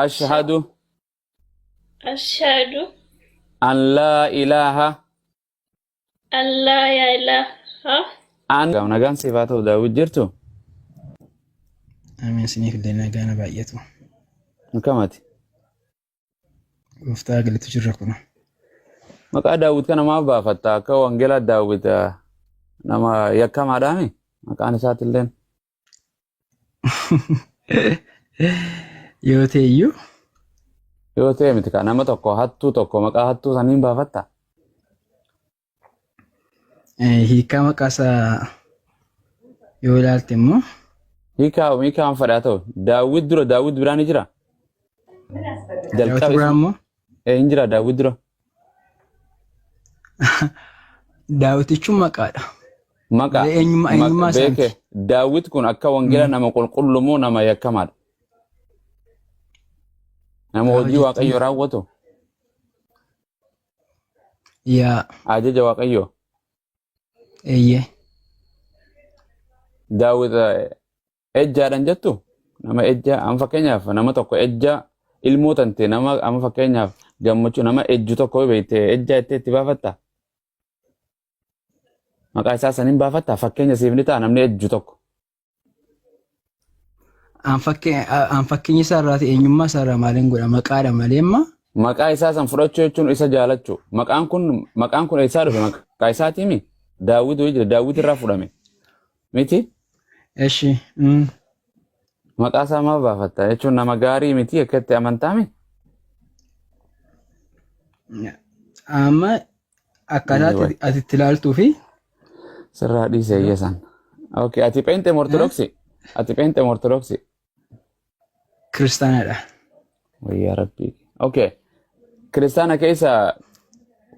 Ashhadu Ashhadu an laa ilaaha an laa ilaaha an nagaan siif haa ta'u Daawit jirtu Amiin isiniif illee nagaan haa baay'atu. akkamati Gooftaa galatu jirra kun. Maqaa Daawit kana maaf baafatta akka wangeelaa Daawit nama yakkamaadhaami maqaan isaatilleen Yoo ta'e iyyuu Yoo ta'e miti ka nama tokko hattuu tokko maqaa hattuu saniin baafatta. Hiikaa maqaa isaa yoo ilaalte immoo Hiikaa waan fedhaa ta'u Daawwit dura Daawwit biraa ni jira. Daawwit Jalqaba biraa isuma immoo hin jira Daawwit dura. Daawit jechuun maqaadha. Maqa Malee eenyummaa eenyummaa isaa beeke miti. Daawwit kun akka wangeela nama qulqullu moo nama yakkamaadha? Nama Gaafa hojii jettu Waaqayyoo raawwatu yaa ajaja Waaqayyoo. Eeyyee. Daawwit ejjaadhan jettu nama ejjaa amma fakkeenyaaf nama tokko ejjaa ilmoo tante nama amma fakkeenyaaf gammachuu nama ejju tokko yoo beekte ejjaa itti itti baafatta maqaa isaa saniin baafatta fakkeenya siif ni ta'a namni ejju tokko. An fakkeenya isaa irraa ta'e eenyummaa isaa irraa maaliin godha maqaadha malee amma Maqaa isaa san fudhachuu jechuun isa jaalachuu. Maqaan kun eessaa dhufe? Maqaa isaatiimi? Daawwit wayii jira. Daawwit irraa fudhame. Miti? Eshi. Maqaa isaa maaf baafatta? Jechuun nama gaarii miti akka itti amantaami? Amma akkaataa Anyway. ati itti ilaaltuu fi Sirraa dhiise eeyya san. Okay, ati pheenxee moo ortodoksii? Ati pheenxee moo ortodoksii? Kiristaanadha. Wayyaa rabbii. Okay. Kiristaana keessa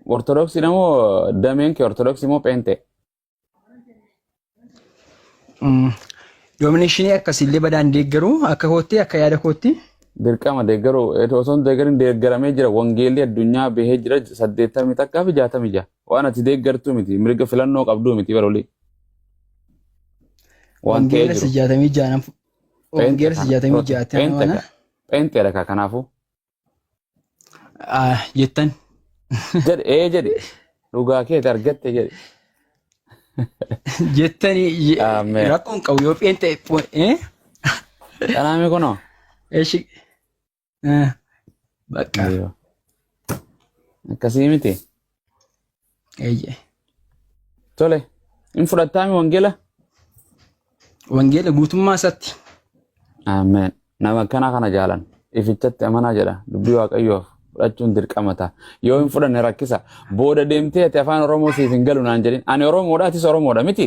ortodoksii moo dameen kee ortodoksii moo pheenxee? Doomineeshinii akkasiillee badaan deeggaru akka kootti akka yaada kootti. Dirqama deeggaruu osoo hin deeggarin deeggaramee jira wangeelli addunyaa bahee jira 81 fi 66 waan ati deeggartuu miti mirga filannoo qabduu miti barolii. Waan ta'ee Wangeela jiru. 66 wangeela 66tti Pheenxe amana. pheenxeedha kaa kanaafuu. Ah, jettan. Jedhe ee jedhe dhugaa keeti argatte jedhe. Jettanii Ameen. rakkoon qabu yoo pheenxe eh? Kanaami kunoo. Eshi eh, bakka Ayyo. Akkasii miti. Eeyyee. Tole. In fudhattaami wangeela? Wangeela guutummaa isaatti. Ameen. Nama akkanaa kana jaalan. Ifichatti amanaa jedha. Dubbii Waaqayyoof fudhachuun dirqama ta'a. Yoo hin fudhanne rakkisa. Booda deemtee ati afaan Oromoo siif hin galu naan jedhin. Ani Oromoodha atis Oromoodha miti.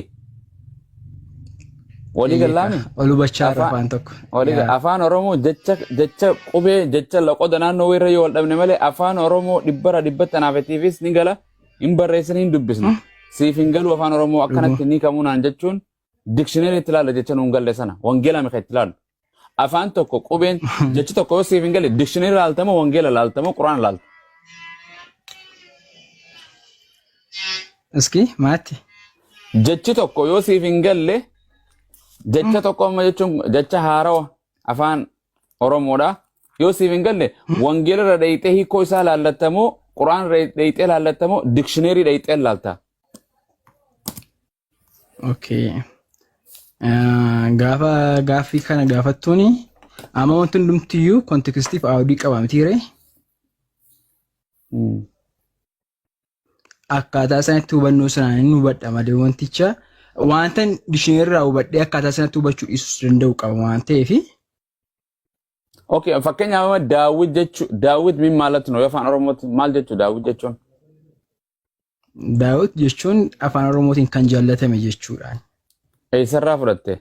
Walii gallaami? Wal hubachaa irra Afaan afaan tokko. walii Yaa. afaan Oromoo jecha jecha qubee jecha loqoda naannoo irra yoo wal dhabne malee afaan Oromoo dhibbara dhibbatti anaaf atiifis ni gala hin barreessine hin dubbisne. Siif hin galu afaan Oromoo akkanatti ni kamuu naan jechuun dikshineerii itti ilaalla jecha nuun galle sana wangeela mika itti ilaallu. Afaan tokko qubeen jechi tokko yoo siif hin galle dikshineerii ilaaltamoo wangeela ilaaltamoo quraana ilaalta. Iski maatti. Jechi tokko yoo siif hin galle jecha tokko amma jechuun jecha haarawa afaan Oromoodha. Yoo siif hin galle wangeela irra dhayxee hiikoo isaa laallattamoo quraana irra dhayxee laallattamoo dikshineerii dhayxee laalta. Okay. Gaafa gaaffii kana gaafattuuni amma wanti hundumtiyyuu kontekstiif audii qaba mitiiree akkaataa sanatti hubannoo sanaan hin hubadha malee wanticha wanta dictionary irraa hubadhee akkaataa sanatti hubachuu dhiisuus danda'u qaba waan ta'eef Okay, fakkeenyaaf amma Daawit jechuu Daawit min maalatti nu afaan Oromootti maal jechuu Daawit jechuun? Daawit jechuun afaan Oromootiin kan jaallatame jechuudha. Eessarraa fudhatte?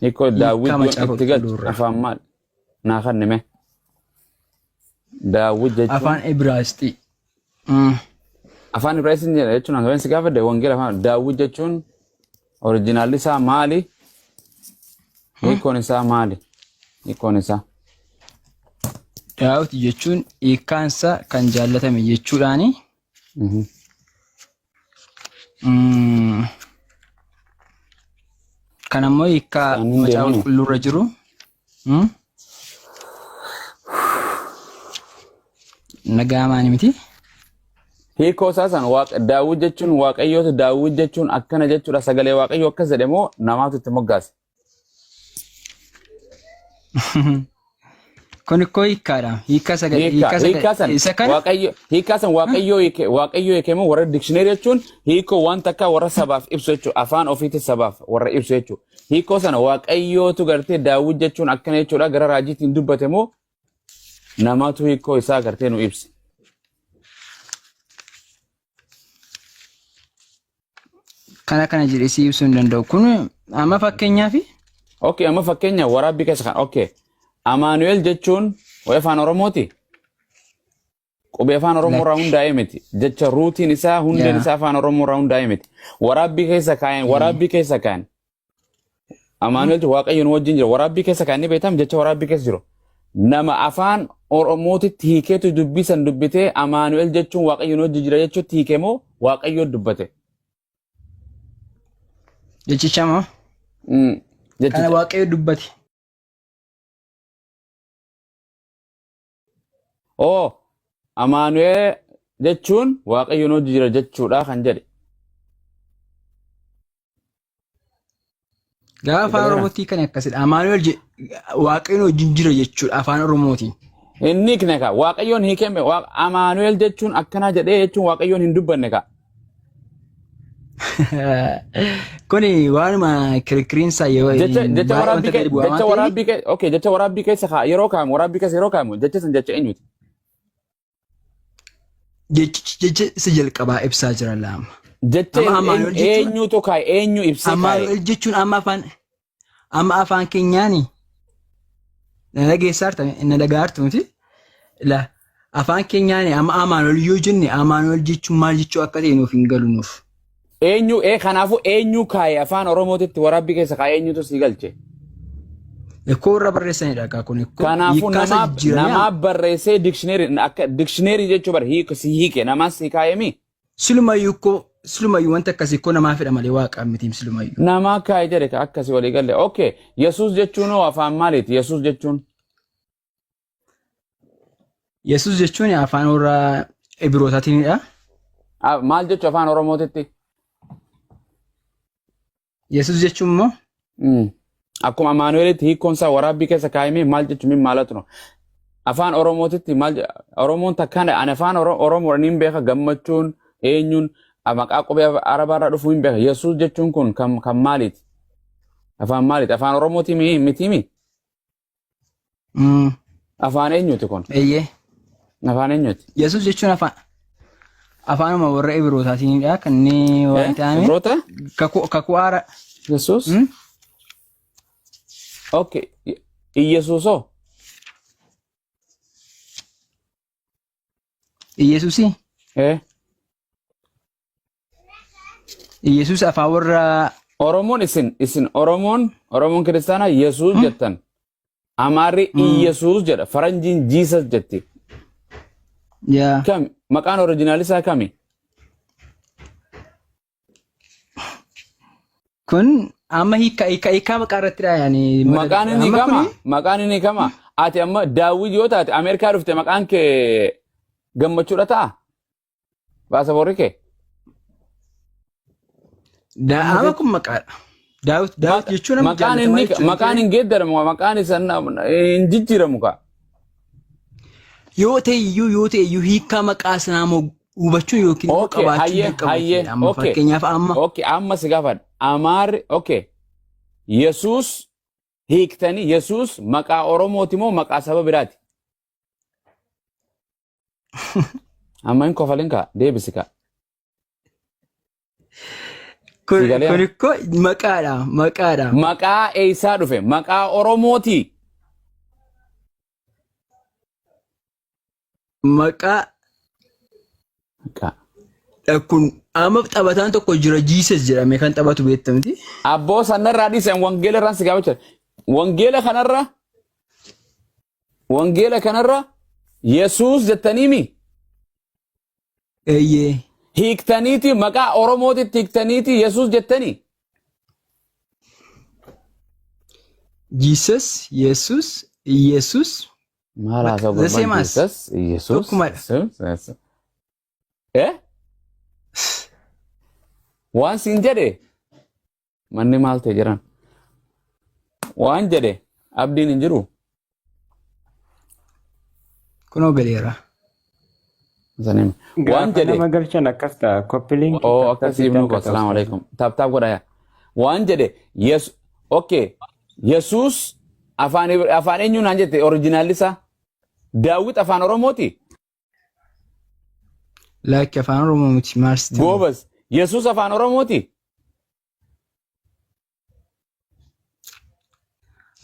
Hiikoo Daawit Hiikkaa yoon Macaafa itti galchu Qulqulluurraa. afaan maal? Naa kanni mee. Daawit jechuun Afaan Ibraayisxii. Afaan Ibraayisxii jedha jechuun ani si gaafadhe wangeela afaan Daawit jechuun orijinaalli isaa maali? Hiikoon isaa maali? Hiikoon isaa. Daawit jechuun hiikkaan isaa kan jaallatame jechuudhaani. Kan ammoo hiikkaa Isaan hin Macaafa deemani. Qulqulluurra jiru. Nagaa maani miti? Hiikoo isaa san waaqa Daawwit jechuun waaqayyoota Daawwit jechuun akkana jechuudha sagalee waaqayyoo akkas jedhe moo namaatu itti moggaase? Kun ikkoo hiikkaadha. Hiikkaa sagalee Hiikkaa hiikkaa hiikkaa sagalee san isa kana waaqayyo hiikkaa san waaqayyoo hiike waaqayyoo hiike moo warra dikshineerii jechuun hiikoo waan takkaa warra sabaaf ibsu jechuudha afaan ofiitti sabaaf warra ibsu jechuudha. Hiikoo sana waaqayyootu gartee Daawwit jechuun akkana jechuudha gara raajiitiin dubbate moo namaatu hiikoo isaa gartee nu ibse. Kana kana jedhee si ibsuu hin danda'u. Kun amma fakkeenyaaf Okay, amma fakkeenya waraabbii keessa kan okay. Amaanu'el jechuun waa'ee afaan Oromooti. Qubee afaan Oromoo irraa lakki. hundaa'ee miti. Jecha ruutiin isaa hundeen Yaa. isaa afaan Oromoo irraa hundaa'ee miti. Waraabbii keessa kaayan waraabbii keessa kaayan. Amaanu'el Waaqayyo nu wajjin jira. Waraabbii keessa kaayan ni beektam jecha waraabbii keessa jiru. Nama afaan Oromootitti hiikeetu dubbii san dubbitee Amaanu'el jechuun Waaqayyo nu wajjin jira jechuutti hiike moo Waaqayyo dubbate? Jechicha moo? Kana Jechicha. Waaqayyo dubbate. Oo Amaanu'el jechuun Waaqayyo nu wajjin jira jechuudha kan jedhe. Gaafa afaan Eegaleera. Oromootti kan akkasidha. Amaanu'el Waaqayyoon wajjin jira jechuudha afaan Oromootiin. Hin hiikne ka Waaqayyoon hiikeme Amaanu'el jechuun akkanaa jedhee jechuun Waaqayyoon hin dubbanne ka. Kuni waanuma kirikiriinsa yoo Jecha jecha baay'ee waraabbii wanta gadi bu'aa jecha waan ta'eef waraabbii okay jecha waraabbii keessa yeroo kaamu waraabbii keessa yeroo kaamu jecha san jecha eenyuti? Jechichi jecha isa jalqabaa ibsaa jira laama. Jecha Amma Amaanu'el jechuun eenyutu kaa'e eenyu ibsee kaa'e? Amaanu'el jechuun amma afaan keenyaani na dhageessaarta na dhagaartu miti la afaan keenyaani amma Amaanu'el yoo jenne Amaanu'el jechuun maal jechuu akka ta'e nuuf hin galu nuuf. Eenyu ee kanaafuu eenyu kaa'e afaan Oromootitti waraabbii keessa kaa'e eenyutu sii galche? Ekkoo warra barreessanidha kaa kun ekkoo Kanaafuu hiikkaa isaa namaa jijjiiranii namaa barreessee dikshineerii akka dikshineerii jechuu bara hiika si hiike namaa si kaa'e mi? Silumayyuu ikkoo silumayyuu wanta akkasii ikkoo namaa fedha malee waaqaa mitiim silumayyuu. Namaa kaa'e jedhe ka akkasii walii galle. Okay Yesuus jechuun hoo afaan maaliiti? Yesuus jechuun Yesuus jechuun afaan warra Ibrootaatiinidha. Ah, maal jechuu afaan Oromootitti? Yesuus jechuun immoo Akkuma Amaanu'eelitti hiikkoon isaa waraabbii keessa kaa'amee maal jechuun min maalatu no. Afaan Oromootitti maal Oromoon takkaan ani afaan Oromoo niin beeka gammachuun eenyuun maqaa qubee Arabaarraa dhufuu hin beeka. Yesuus jechuun kun kan maaliiti? Afaan maaliiti? Afaan Oromootii miti mi? Afaan eenyuti kun? Eeyyee. Afaan eenyuti? Yesuus jechuun afaan afaanuma warra Ibrootaatiinidha kan inni waan ta'ame. Ibroota? Kakuu kakuu haara. Yesuus? Okay. Iyesuusoo? Iyesuusii? Eh. Iyesuus afaan warra Oromoon isin Oromoon kiristaanaa Yesuus jettan. Amaarri Iyesuus jedha. Faranjiin Jesus jetti. Yaa. Kami? Maqaan oriijinaal isaa kami? Kun amma hiika hiika hiikaa maqaa irrattidha yaani Maqaan inni amma kama? kuni Maqaan inni kama? Ati amma Daawwit yoo taate Ameerikaa dhufte maqaan kee gammachuudha ta'a? Baasaboorri kee? Amma kun maqaadha. Daawit Daawit jechuun nama Maqaan jaallatamaa inni jechuudha. maqaan hin geeddaramu maqaan isa hin jijjiiramu kaa. Yoo ta'e iyyuu yoo ta'e iyyuu hiikaa maqaa sanaa immoo hubachuun yookiin immoo Okay, qabaachuun hayyee dirqama hayyee keenya. Amma okay. fakkeenyaaf amma Okay, amma si gaafadha. Amaarri okay. Yesuus hiiktanii Yesuus maqaa Oromooti moo maqaa saba biraati? Amma hin kofalin kaa deebisi kaa. kun Si galee kun ikkoo maqaadha maqaadha. Maqaa eessaa dhufe? Maqaa Oromooti. Maqaa Maqaa. kun amma taphataan tokko jira Jesus jedhamee kan taphatu beektamti. Abboo sanarraa dhiise wangeela irraan si gaafachaa. Wangeela kanarra Wangeela kanarra Yesuus jettaniimi Eeyyee. hiiktaniiti maqaa Oromootitti hiiktaniiti Yesuus jettanii. Jesus, Yesus, Yesus. Maal Bakka haasaa the gurbaan same as Jesus Yesuus tokkumadha. Yesuus. Eh? Waan siin jedhe manni maal ta'e jedhan. Waan jedhe abdiin hin jiru. Kunoo galeera. Sanim. Waan Gaafa jedhe nama galchan akkas ta'a. Copy link oo tap akkas tapii ibnu ko danqata assalaamu ustaaza. alaikum. Tap tap godha yaa. Waan jedhe yes okay. Yesuus afaan afaan eenyuun naan jette originaalli isaa? Daawit afaan Oromooti? Lakki afaan Oromoo miti maal sitti himu? Goobas. Yesuus afaan Oromooti?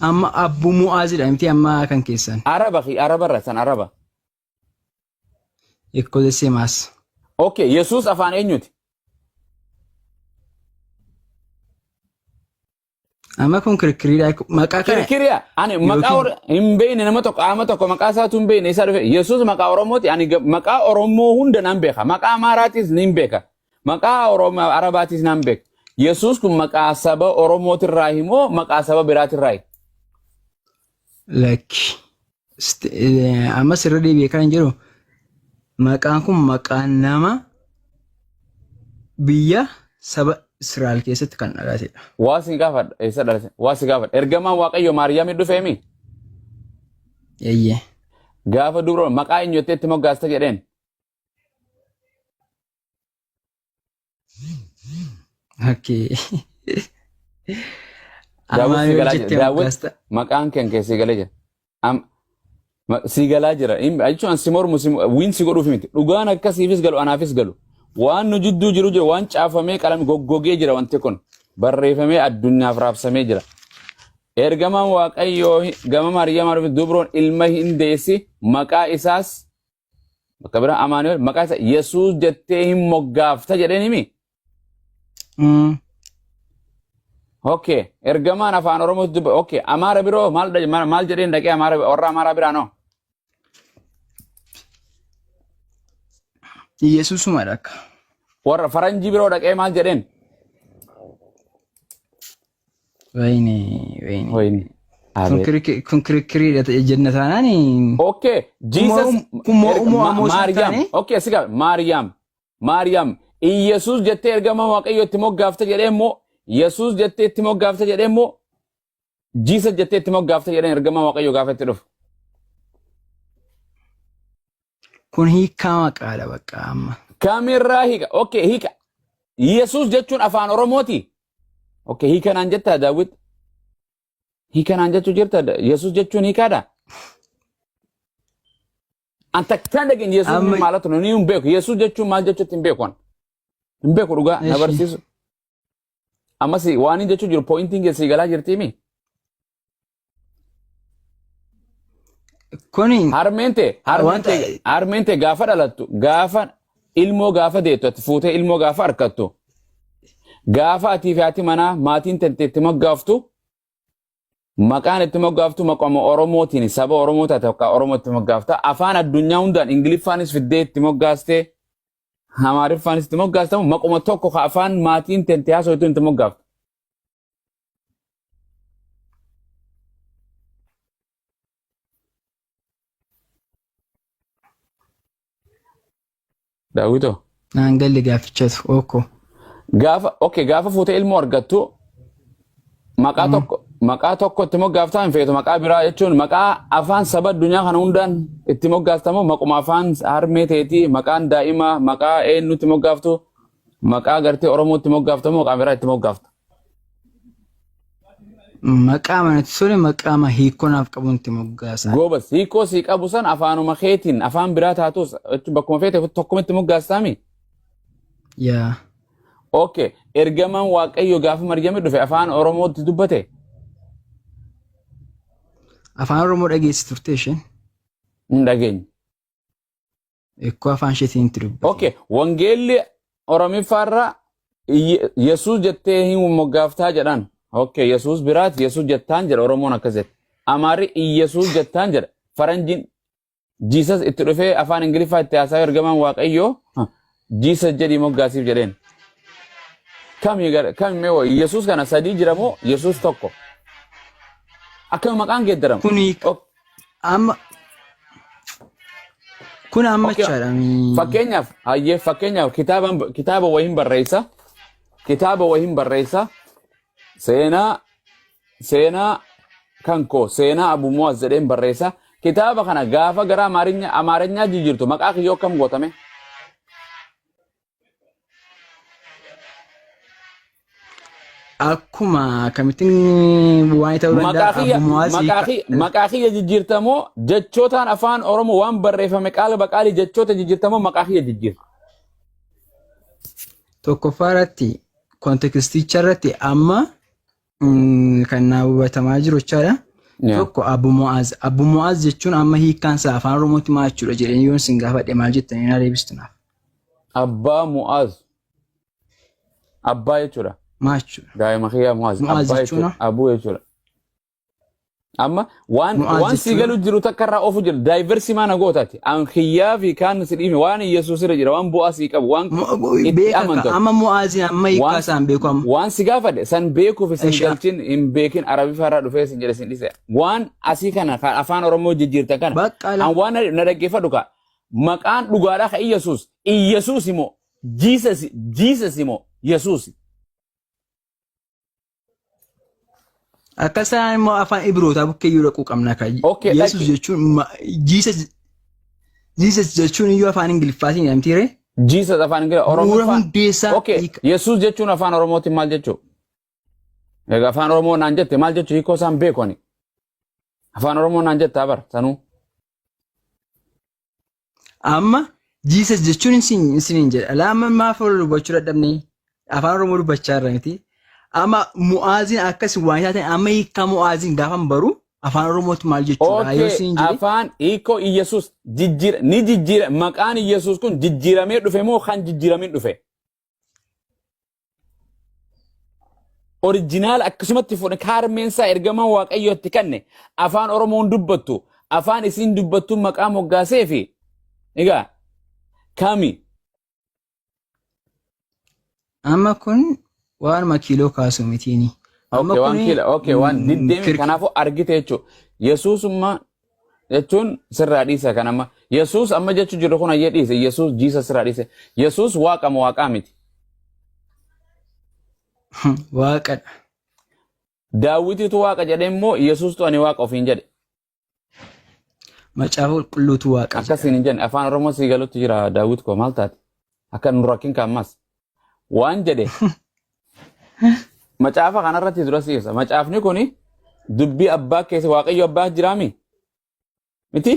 Amma Abbuu Mu'aazidha miti amma kan keessan. Araba fi Arabarra san Araba. Ikkoo the same as. Okay, Yesuus afaan eenyuti? Amma kun kirkiriidha. Maqaa kana Kirkiriya. Ani maqaa yookiin hin beekne nama tokko qaama tokko maqaa isaatu hin beekne isaa dhufe. Yesuus maqaa Oromooti. Ani maqaa Oromoo hunda nan beeka. Maqaa Amaaraatis nin beeka. Maqaa Oromoo Arabaatis nan beeka. Yesuus kun maqaa saba Oromootirraa himoo maqaa saba biraatirraa? Lakki. Ammas irra deebi'ee kan jedhu maqaan kun maqaa nama biyya saba Israa'el keessatti kan dhalatedha. Waa si gaafadha. Eessa dhalate? Waa si gaafadha. Ergamaan Waaqayyo Maariyaamii dhufeemi? Eeyyee. Gaafa dubra maqaa eenyu jettee itti moggaasta jedheen. Okay. Daawwit si Amaanu'el galaa jira. jettee Daawwit moggaasta. maqaan kee kee si galee jira. Si galaa jira. Jechuun an si mormu si wiin si godhuuf miti. Dhugaan akkasiifis galu anaafis galu. Waan nu jidduu jiru jira waan caafamee qalame goggogee jira wanti kun. Barreeffamee addunyaaf raabsamee jira. Ergamaan Waaqayyoo gama Maariyamaa dhufe dubroon ilma hin deessi maqaa isaas bakka biraa Amaanu'el maqaa isaa Yesuus jettee hin moggaafta jedheen himi. Okay, ergamaan afaan Oromootti dubba. Okay, Amaara biroo maal maal jedheen dhaqee Amaara warra Amaaraa biraa noo? Yesuusumadha akka. Warra faranjii biroo dhaqee maal jedheen? Wayne wayne. Wayne. Kun Abeet. kun kirikiriidha ta'e jenna taanaan Okay, kun Jesus kun mo'uu ammoo sun Maariyaam. taane Okay, si qaba. Maariyaam. Maariyaam. Iyesuus jettee ergama Waaqayyo itti moggaafte jedhee immoo Yesuus jettee itti moggaafte jedhee immoo Jesus jettee itti moggaafte jedheen ergama Waaqayyo gaafa itti dhufu. Kun hiikaa maqaadha bakka amma. Kamirraa hiika? Okay, hiika. Yesuus jechuun afaan Oromooti. Okay, hiika naan jettaa Daawwit? Hiika naan jechuu jirta? Yesuus jechuun hiikaadha? An takkaan dhageenye Yesuus Amma maalatu ni hin beeku. Yesuus jechuun maal jechuutti hin beeku an. Hin beeku dhugaa na Eshi. barsiisu. Ammas waan inni jechuu jiru poointiin keessi galaa jirtiimi. Kuni Harmeen tee harmeen wanta tee harmeen tee gaafa dhalattu gaafa ilmoo gaafa deettu ati fuutee ilmoo gaafa harkattu gaafa atii fi haati manaa maatiin tante itti moggaaftu maqaan itti moggaaftu maqama Oromootiin saba Oromoo taate akka Oromoo itti moggaafta afaan addunyaa hundaan Ingiliffaanis fiddee itti moggaastee Amaariffaanis itti moggaastamu maquma tokko ka afaan maatiin tante haasoftu itti moggaaftu. Daawwitoo. Naan galle gaaffichatu okkoo. Gaafa okay gaafa fuutee ilmoo argattu maqaa tokko maqaa tokko itti moggaaftaa hin feetu maqaa biraa jechuun maqaa afaan saba addunyaa kana hundaan itti moggaastamu maquma afaan harmee teetii maqaan daa'imaa maqaa eenyutti moggaaftu maqaa gartee Oromootti moggaaftamu maqaa biraa itti moggaafta. Maqaa manatti tole maqaama hiikoo naaf qabuun itti moggaasa. Goobas hiikoo sii qabu san afaanuma keetiin afaan biraa taatus jechuun bakkuma feete tokkumatti moggaastaami. Yaa. Okay, ergamaan Waaqayyo gaafa Maryami dhufe afaan Oromootti dubbate. Afaan Oromoo dhageessi turte isheen. Hin dhageenye. Ekkoo afaan isheetiin itti dubbate. Okay, wangeelli Oromiffaarra Yesuus jettee hin moggaaftaa jedhan. Okay, Yesuus biraati Yesuus jettaan jedha Oromoon akkas jedhe. Amaarri Iyesuus jettaan jedha. Faranjiin Jesus itti dhufee afaan Ingiliffaa itti haasa'ee ergamaan Waaqayyoo Jesus jedhii moggaasiif jedheen. Kami kami mee Yesuus kana sadii jira moo Yesuus tokko? Akkami maqaan geeddarama? Kuni amma Kun amma Okay. jechaadha. Fakkeenyaaf hayyee fakkeenyaaf kitaaba wayiin barreessa. Kitaaba wayiin barreessa. Seenaa kan koo seenaa Abu Mu'az jedheen barreessa. Kitaaba kana gaafa gara Amaarinyaa jijjiirtu maqaa kiyyoo akkam gootame? Akkuma kamittiin waan ta'uu Maqaa danda'a kiyya Abu Mu'aaz maqaa kiyya maqaa kiyya jijjiirtamoo jechootaan afaan Oromoo waan barreeffame qaala baqaalii jechoota jijjiirtamoo maqaa kiyya jijjiirta. Tokkoffaa irratti konteksticha irratti amma kan naa hubatamaa jiru jechaadha. Tokko Abu Mu'aaz. Abu Mu'aaz jechuun amma hiikkaan isaa afaan Oromootti maal jechuudha jedhanii yoon isin gaafadhe maal jettanii naa deebistu naaf. Abbaa Mu'aaz. Abbaa jechuudha. Maal jechuudha? Daa'ima kiyyaa Mu'aaz. Mu'aaz Abbaa jechuun jechuudha. Abuu jechuudha. Amma waan Mu'aaz waan sii jechuun galu jiru takka irraa ofu jira. Daayiversii maana gootaati. An kiyyaa fi kaan si dhiifne waan Yesuus irra jira waan bu'aa sii qabu waan itti Beeka ka amantu. amma Mu'aaziin amma hiikkaa Waan isaan beeku amma. waan si gaafadhe san beekuuf isin Esha. galchin hin beekin Arabiffaa irraa dhufee isin jedhe isin dhise. Waan asii kana kan afaan Oromoo jijjiirtan kana Baqqala. an waan na dhaggeeffadhu ka maqaan dhugaadhaa ka Iyyasuus Iyyasuus immoo Jesus Jesus immoo Yesuus. Akka isaan immoo afaan Ibrootaa bukkee iyyuu dhaquu qabna ka. Okay, Yesuus dhaqi. jechuun Jesus Jesus jechuun iyyuu afaan Ingiliffaatiin jedhamti ree? Jesus afaan Ingiliffaa Bu'uura Oromoffaa. hundeessaa Okay, hiika. Yesuus jechuun afaan Oromootiin maal jechuu? Egaa afaan Oromoo naan jette maal jechuu hiikoo isaan beeku ani. Afaan Oromoo naan jette bar sanuu. Amma Jesus jechuun isiniin jedha. Lama maaf ol dubbachuu dadhabne? Afaan Oromoo dubbachaa irra miti. Amma Mu'aaziin akkas waan taatan amma hiikkaa Mu'aaziin gaafan baru afaan Oromootti maal jechuudha? Yoo Okay, isiniin jedhe afaan hiikoo Iyyasuus jijjiira ni jijjiira maqaan Iyyasuus kun jijjiiramee dhufe moo kan jijjiiramin dhufe? Orijinaala akkasumatti fuudhe kaarmeen isaa ergamaan waaqayyootti kanne afaan Oromoon dubbattu afaan isiin dubbattu maqaa moggaasee fi egaa kami amma kun waanuma kiiloo kaasu mitiini. Amma Okay, waan kun kiila okay waan diddeemi kanaafuu argite jechuudha. Yesuusummaa jechuun sirraa dhiisa kan amma Yesuus amma jechuu jiru kun ayyee dhiise Yesuus jiisa sirraa dhiise Yesuus waaqa moo waaqaa miti. Waaqadha. Daawwitiitu waaqa jedhee immoo Yesuustu ani waaqa ofiin jedhe. Macaafa qulqulluutu waaqa jedha. Akkasiin hin jenne afaan Oromoo sii galutti jira Daawwit koo maal taate akka nu rakkin kaammas waan jedhe macaafa kanarratti dura si ibsa macaafni kuni dubbii abbaa keessa waaqayyo abbaa jiraami miti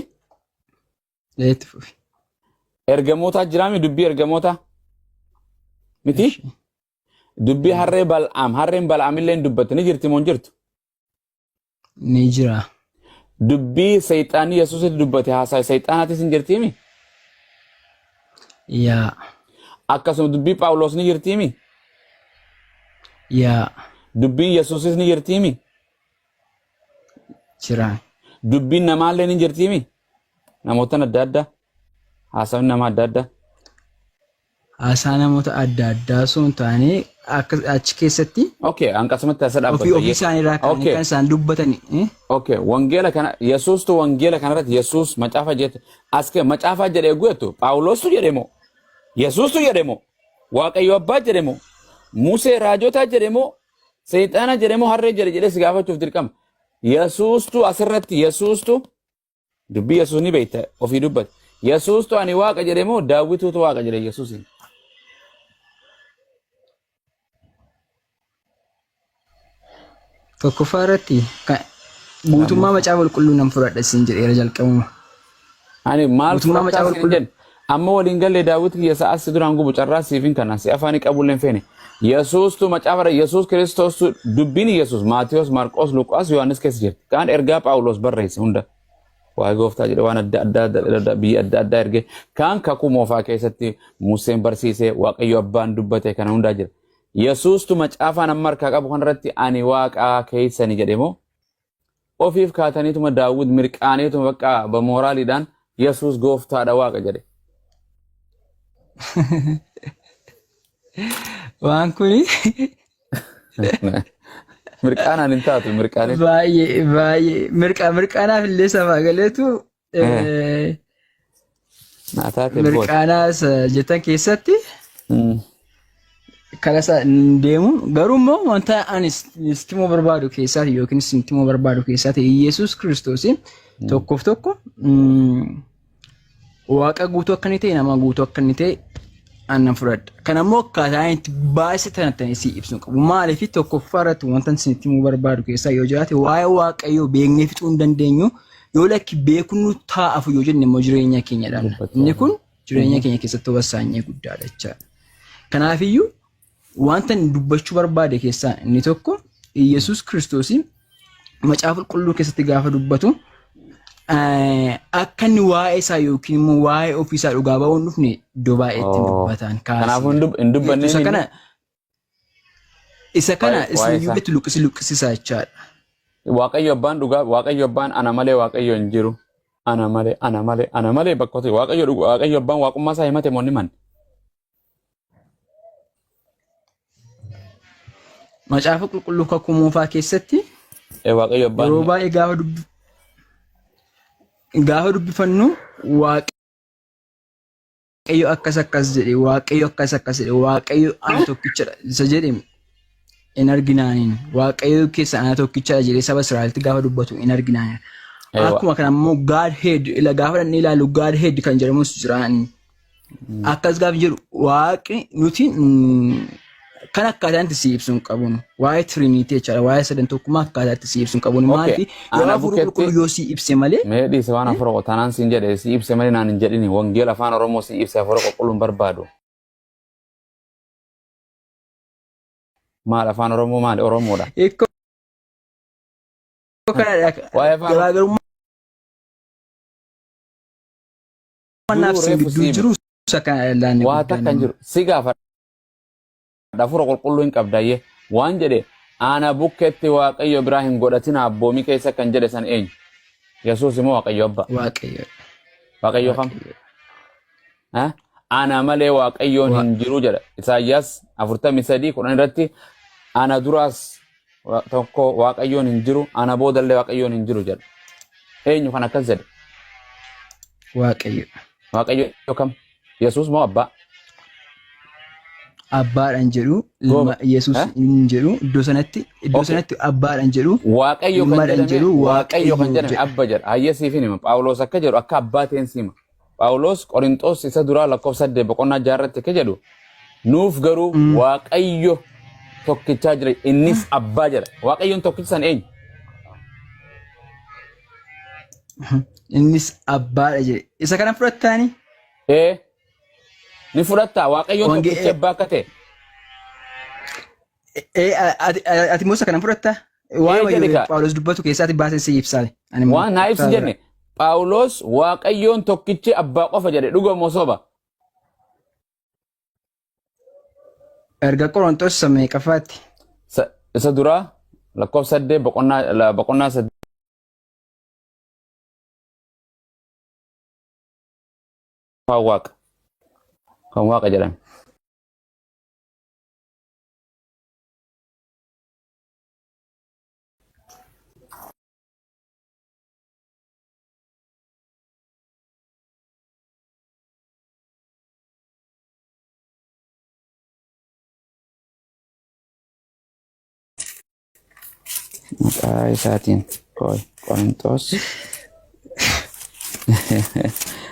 Itti fufi. ergamootaa jiraami dubbii ergamootaa miti Eshi. dubbii harree bal'aam harreen bal'aam illee hin dubbatti ni jirti moo hin jirtu Ni jira. Dubbii seexaanni Yesuusitti dubbate haasaa seexaanaatis hin jirtiimi? Yaa. Akkasuma dubbii Phaawulos ni jirtiimi? Yaa. Dubbiin Yesuusis ni jirtiimi? Jira. Dubbiin namaallee ni jirtiimi? Namootan adda addaa. Haasawni nama adda addaa. Haasaa namoota adda addaa osoo hin taane akka achi keessatti Okay, hanqasumatti asa ofii dhaabbatu. ofii isaanii irraa ka'anii Okay. kan isaan dubbatan Okay, wangeela kana Yesuustu wangeela kanarratti Yesuus macaafa jedhe as kee macaafa jedhee guutu Phaawulostu jedhe moo Yesuustu jedhe moo Waaqayyo abbaa jedhe moo Musee raajotaa jedhe moo Seexaana jedhe moo harree jedhe jedhee si gaafachuuf dirqama. Yesuustu asirratti Yesuustu dubbii Yesuus ni beekta ofii dubbate. Yesuustu ani waaqa jedhe moo Daawwituutu waaqa jedhe Yesuusiin. Tokkoffaa irratti guutummaa macaafa qulqulluu nan fudhadha siin jedheera jalqabuma. Ani maal Guutummaa fudhattaa macaafa siin qulqulluu jedhe amma waliin galle Daawwit kiyya sa'a si duraan gubu carraa siif hin kana si afaanii qabullee hin feene. Yesuustu macaafa Yesuus Kiristoostu dubbiin Yesuus Maatiyos, Marqos, Luqaas, Yohaannis keessa jirti. Kaan ergaa Phaawulos barreesse hunda. Waa'ee gooftaa jedhe waan adda addaa adda addaa biyya adda addaa erge. Kaan kakuu moofaa keessatti Museen barsiise Waaqayyo abbaan dubbate kana hundaa jira. Yesuustu macaafaan amma harkaa qabu kanarratti ani waaqaa keessani jedhe moo ofiif kaataniituma Daawwit mirqaaneetuma bakka bamooraaliidhaan Yesuus gooftaadha waaqa jedhe. Waan kuni Mirqaanaan hin taatu mirqaanee. Baay'ee baay'ee mirqaanaaf illee safaa galeetu Naa taate boota. Mirqaanaa isa jettan keessatti karaa isaa hin deemu. Garuu immoo wanta ani sitti himuu barbaadu keessaati yookiin isinitti himuu barbaadu keessaati Yesuus Kiristoos tokkoof tokko Waaqa guutuu akka inni ta'e nama guutuu akka inni ta'e annan fudhadha. Kana immoo akkaataa inni itti baay'ee tanatanii si ibsuu qabu. Maaliif tokkoffaa irratti wanta isinitti himuu barbaadu keessaa yoo jiraate waa'ee Waaqayyoo beeknee fixuu hin dandeenyu. Yoo lakki beekuun nu taa'afu yoo jenne immoo jireenya keenya dhabna. Inni kun jireenya keenya keessatti wasaanyee guddaadha jechaadha. Kanaafiyyuu wanta inni dubbachuu barbaade keessaa inni tokko Yesuus Kiristoos macaafa qulqulluu keessatti gaafa dubbatu akka inni waa'ee isaa yookiin immoo waa'ee ofii isaa dhugaa ba'uu hin dhufne iddoo baay'eetti Oh. dubbatan Kanaafuu hin dubbanne Isa inni kana isa kana Waa'ee isin isaa. iyyuu luqqisi luqqisisaa jechaadha. Waaqayyo abbaan dhugaa Waaqayyo abbaan ana malee Waaqayyo hin jiru. Ana malee ana malee ana malee bakka ta'e Waaqayyo Waaqayyo abbaan waaqummaa isaa himate moo ni manne. Macaafa qulqulluu kakuu moofaa keessatti Ee Waaqayyo abbaan yeroo baay'ee gaafa dubbifannu Waaqayyo akkas akkas jedhe Waaqayyo akkas akkas jedhe Waaqayyo ana tokkichadha isa jedhe hin arginaaniin Waaqayyo keessa ana tokkichadha jedhee saba Israa'elitti gaafa dubbatu hin arginaaniin. Eewa. Akkuma kana immoo Godhead ila gaafa dhannee ilaallu Godhead kan jedhamus jiraani. Akkas gaafa jedhu waaqni nuti kan akkaataa itti si ibsu hin qabnu. Waa'ee Trinity jechaadha. Waa'ee sadan tokkummaa akkaataa itti si ibsu hin qabnu. Okay. Maaliif yoo Ana hafuurri bukkeetti qulqulluu yoo si ibse malee mee dhiise waan hafuura qotanaan siin jedhe si ibse malee naan hin jedhini wangeela afaan Oromoo si ibse hafuura qulqulluun barbaadu. Maal afaan Oromoo maali Oromoodha. Hiikoo kanadha. Waa'ee afaan Garaagarummaa naaf duruu sin reefu gidduu si hime. jiru isa kana laanne Waa guddaan takka hin immoo. jiru. Si gaafadha hafuura qulqulluu hin qabdayyee waan jedhe ana bukkeetti Waaqayyo biraa hin godhatina abboomii keessa kan jedhe san eenyu? Yesuus immoo Waaqayyo abbaa. Waaqayyo. Waaqayyo kam? Waaqayyo. Ha? Ana malee Waaqayyoon hin jiru jedha. Isaayyaas 43:10 irratti ana duraas tokko Waaqayyoon hin jiru, ana boodallee Waaqayyoon hin jiru jedha. Eenyu kan akkas jedhe? Waaqayyo. Waaqayyo kam? Yesuus moo abbaa? Abbaadhaan jedhu ilma Gooba. Yesuus Eh? hin jedhu iddoo sanatti iddoo Okay. sanatti abbaadhaan jedhu Waaqayyo kan ilmaadhaan jedhame jedhu Waaqayyo kan Waaqayyo jedhame jedha. abba jedha. Hayyee siif hin hima. Phaawulos akka jedhu akka abbaa ta'een si hima. Phaawulos Qorinxoos isa duraa lakkoofsa 8 boqonnaa 6 irratti akka jedhu nuuf garuu Waaqayyo tokkichaa jira innis abbaa jedha. Waaqayyoon tokkichi san eenyu? Innis abbaadha jedhe. Isa kana fudhattaani? Ee ni fudhattaa Waaqayyoon Wange- tokkichi abbaa akka ta'e. Ee ati ati immoo isa kana fudhattaa? Ee Waan jedhi kaa. Phaawulos dubbatu keessaati baasee si ibsaa. Ani immoo Waan naa ibsi kutaa bira. jenne Phaawulos Waaqayyoon tokkichi abbaa qofa jedhe dhuga moo soba? Erga Qorontos isa meeqaffaatti? Isa duraa lakkoofsa 8 boqonnaa 8 waaqa kan waaqa jedhame. Maqaa isaatiin qoy Qorinxoos.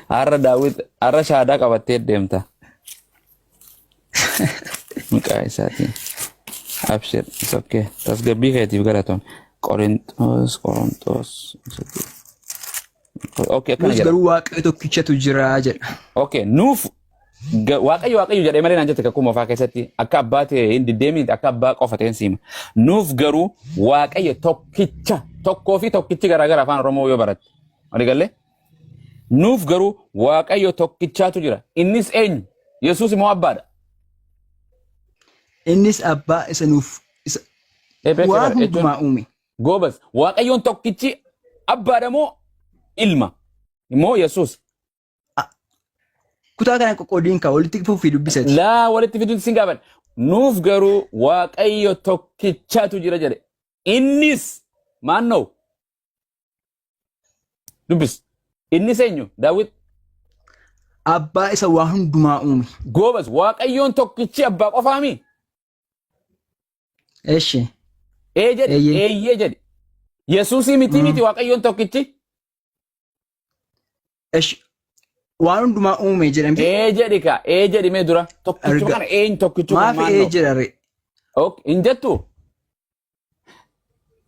Har'a Daawit har'a shaadaa qabattee deemta. Maqaa isaatiin. Abshir, it's okay. Tasgabbii keetiif galatoon. Qorinxoos, Qoronxoos. Okay, akkana Nus jedha. garuu Waaqayyo tokkichatu jira jedha. Okay, nuuf Waaqayyo Waaqayyo jedhee malee naan jette kakuu moofaa keessatti akka abbaa ta'e hin deddeebiin akka abbaa qofa ta'een siima. Nuuf garuu Waaqayyo tokkicha tokkoo fi tokkichi garaagara afaan Oromoo yoo baratte. Walii gallee? Nuuf garuu Waaqayyo tokkichaatu jira. Innis eenyu? Yesuus immoo abbaadha. Innis abbaa isa nuuf isa Ee beekee waan bara jechuun hundumaa uume. goobas Waaqayyoon tokkichi abbaadha moo ilma immoo Yesuus? Kutaa kana qoqqoodiin kaa walitti fufii dubbisati. Laa walitti fiduun sin gaafadha. Nuuf garuu Waaqayyo tokkichaatu jira jedhe. Innis maannoo dubbis. Innis eenyu? Daawit. Abbaa isa waa hundumaa uume. Goobas Waaqayyoon tokkichi abbaa qofaami? Eshi. Ee jedhi, Eeyyee. eeyyee jedhi. Yesuusii miti miti Waaqayyoon tokkichi? Eshi. Waan hundumaa uume jedhamti. Ee jedhi ka, ee jedhi mee dura. Tokkichuma kana eenyu tokkichuma Maaf ee maannoo? jedha ree? Ok, hin jettu?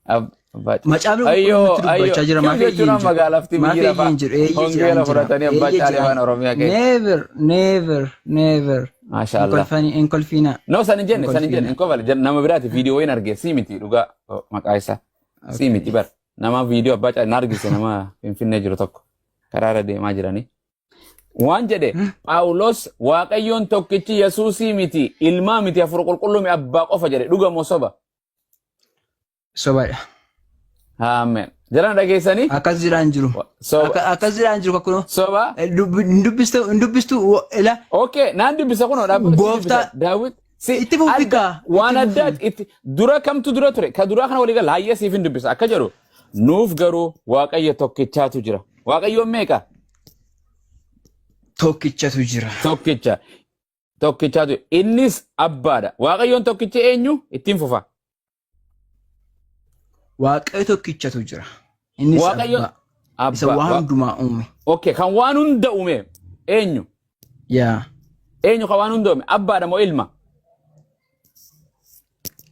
Abbaa Macaafni Ayyoo, qulqulluun nutti ayyoo. dubbachaa jira. Kiw Maaf eeyyee jechuun hin amma jedhu. magaalafti Maaf biyyi eeyyee lafaa hin jedhu. Eeyyee jedha hongeela hin jira. fudhatanii abbaa Eeyyee caalee jedha. afaan Oromiyaa keessa. Never, never, never. Maasha Hin Allah. kolfani, hin kolfinaa. No, san hin Hin jenne, san hin jenne, kolfinaa. hin kofale. Nama biraati viidiyoo wayiin arge, sii miti dhugaa oh, maqaa isaa. Sii miti bar. Nama viidiyoo abbaa caalee na argise nama Finfinnee jiru tokko karaarra deemaa jiranii. Waan jedhe Phaawulos Waaqayyoon tokkichi Yesuusii miti, ilmaa miti, hafuura qulqulluu mi abbaa qofa jedhe dhuga moo soba? Sobadha. Ameen. Jaran dhageessanii? Akkas jedhaan jiru. Soba. Akkas jedhaan jiru kakkunoo. Soba. Hin dubbistu, hin dubbistu, ila Okay, naan dubbisa kunoo dhaabbata si Gooftaa- dubbisa. Daawit si Itti fufi adda kaa, waan itti fufi. addaati itti dura kamtu dura ture ka duraa kana walii gala hayya siif hin dubbisa akka jedhu nuuf garuu Waaqayyo tokkichaatu jira. Waaqayyoon meeqa? Tokkichatu jira. Tokkicha. Tokkichaatu innis abbaadha. Waaqayyoon tokkichi eenyu? Ittiin fufa. Waaqayyo tokkichatu jira. Innis Waaqayyo abbaa. Isa abbaa. waan hundumaa uume. Okay, kan waan hunda uume eenyu? Yaa. Eenyu kan waan hunda uume? Abbaadha moo ilma?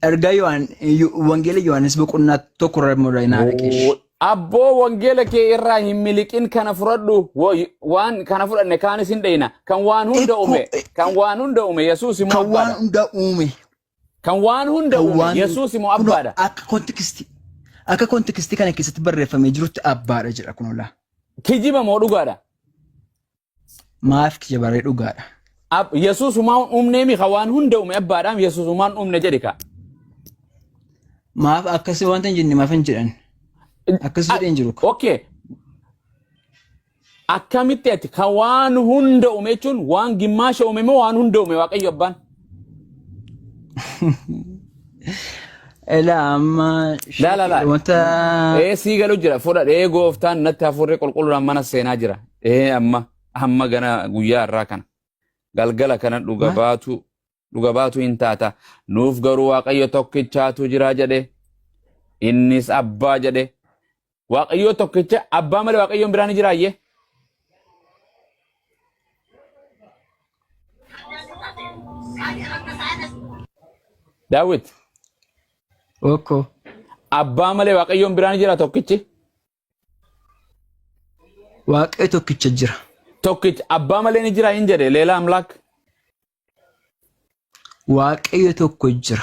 Ergaa Yohaan Wangeela Yohaannis boqonnaa 1 irra immoo naa dhaqeesh. Abboo wangeela kee irraa hin miliqin kana fudhadhu waan kana fudhanne kaanis hin dheyna kan waan hunda Ekko uume kan waan hunda uume Yesuus immoo kan waan abbaadha. hunda uume. Kan waan hunda Kan uume waan Yesuus immoo kunoo abbaadha. akka kontekistii kana keessatti barreeffamee jirutti abbaadha jedha kunoo laa. Kijiba moo dhugaadha? Maaf kiyya baree dhugaadha. Yesuus humaan uumneemi ka waan hunda uume abbaadhaam Yesuus humaan uumne jedhi ka. Maaf akkasi wanta hin jenne maaf hin jedhan. Akkas jedhee hin jiru. Okay. Akkamitti ati ka waan hunda uume jechuun waan gimmaasha uume moo waan hunda uume Waaqayyo abbaan? Elaa amma Laa laa laa. wanta Ee sii galu jira fudhadhe ee gooftaan natti hafuurri qulqulluudhaan mana seenaa jira. Ee amma amma gana guyyaa irraa kana galgala kana dhuga Maal? baatu dhuga baatu hin taata. Nuuf garuu Waaqayyo tokkichaatu jira jedhe. Innis abbaa jedhe. Waaqayyoo tokkicha abbaa malee Waaqayyoon biraa ni jiraayyee. Daawit Okkoo. abbaa malee Waaqayyoon biraa ni jira tokkichi. Waaqayyo tokkicha jira. Tokkicha abbaa malee ni jira hin jedhe leelaa amlaak. Waaqayyo tokko jira.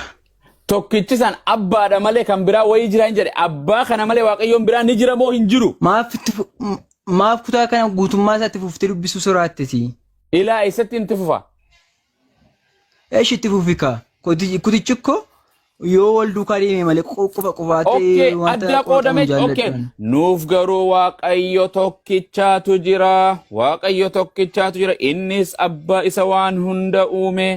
Tokkichi san abbaadha malee kan biraa wayii jira hin jedhe. Abbaa kana malee Waaqayyoon biraa ni jira moo hin jiru? Maaf itti fu- m- maaf kutaa kana guutummaa isaatti fuftee dubbisuu sodaatteti? Ilaa eessatti itti fufa? Eesh itti fufi kaa. Kutichi koo yoo wal duukaa deeme malee qofa qofaa ta'ee Okkee wanta adda qo'atamu qoodame okkee jaalladhu. nuuf garuu Waaqayyo tokkichaatu jira. Waaqayyo tokkichaatu jira. Innis abbaa isa waan hunda uume.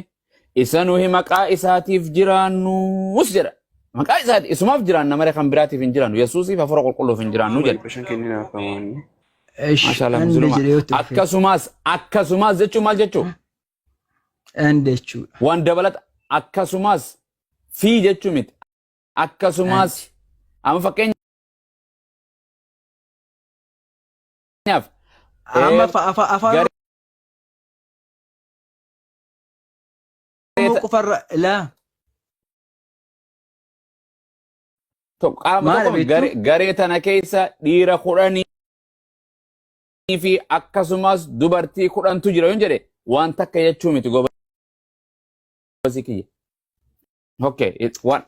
Isa nuyi maqaa isaatiif jiraannus jedha. Maqaa isaati isumaaf jiraanna malee kan biraatiif hin jiraannu. Yesuusiif hafuura qulqulluuf hin jiraannu jedha. Bishaan kenninaaf kamoonni. Eesh Maashaallah ande muslima. jedhee yoo itti fufee. Akkasumas akkasumas jechuun maal jechuu? Ande jechuudha. Waan dabalata akkasumas fi jechuu miti. Akkasumas Ande. amma fakkeenyaaf Amma afaan garee Oromoo qofarra laa tokko qaama maala tokko beektu? garee tana keessa dhiira 10 fi akkasumas dubartii 10tu jira yoon jedhe waan takka jechuu miti gobasii kiyya. Okay, it's one.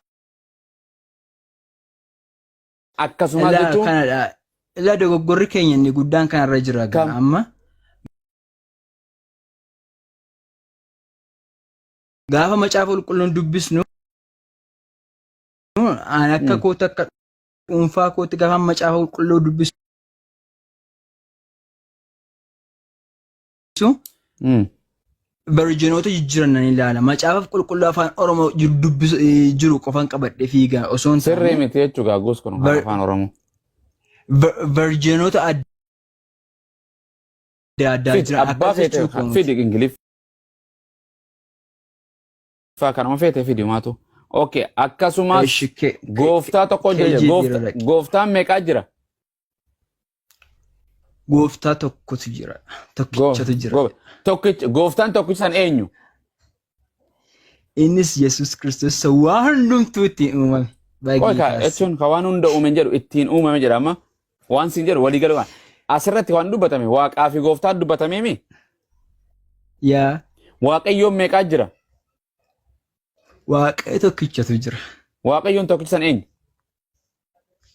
Akkasumas Ilaa jechuun kanadha. Ilaa dogoggorri keenya inni guddaan kanarra jira gaa kam? amma gaafa macaafa qulqulluun dubbisnu an akka kootti akka dhuunfaa kootti gaafa macaafa qulqulluu dubbisu verjinoota jijjiiran nan ilaala. Macaafa qulqulluu afaan Oromoo jiru dubbisu jiru qofan qabadhe fiiga osoo hin Sirrii taane miti jechuudha gaaggoos kun kan afaan Oromoo. verjinoota adda addaa Fidi jira. abbaa Akkas feete jechuu koo miti. fidi Ingiliffaa kanuma feete fidi maatu. Okay, akkasumas Eshi ke gooftaa tokko jira. KGB irra Goofta, dhaqi. gooftaan meeqaa jira? Gooftaa tokkotu jira. Tokkichatu jira. Tokkicha gooftaan tokkichi san eenyu? Innis Yesuus Kiristoos isa waa hundumtuu ittiin uumame. Qoy kaa Baay'ee jechuun ka waan hunda uume hin jedhu ittiin uumame jedha amma waan siin jedhu walii galu asirratti waan dubbatame waaqaa fi gooftaan dubbatamee mi? Yaa Waaqayyoon meeqaa jira? Waaqayyo tokkichatu jira. Waaqayyoon tokkichi san eenyu?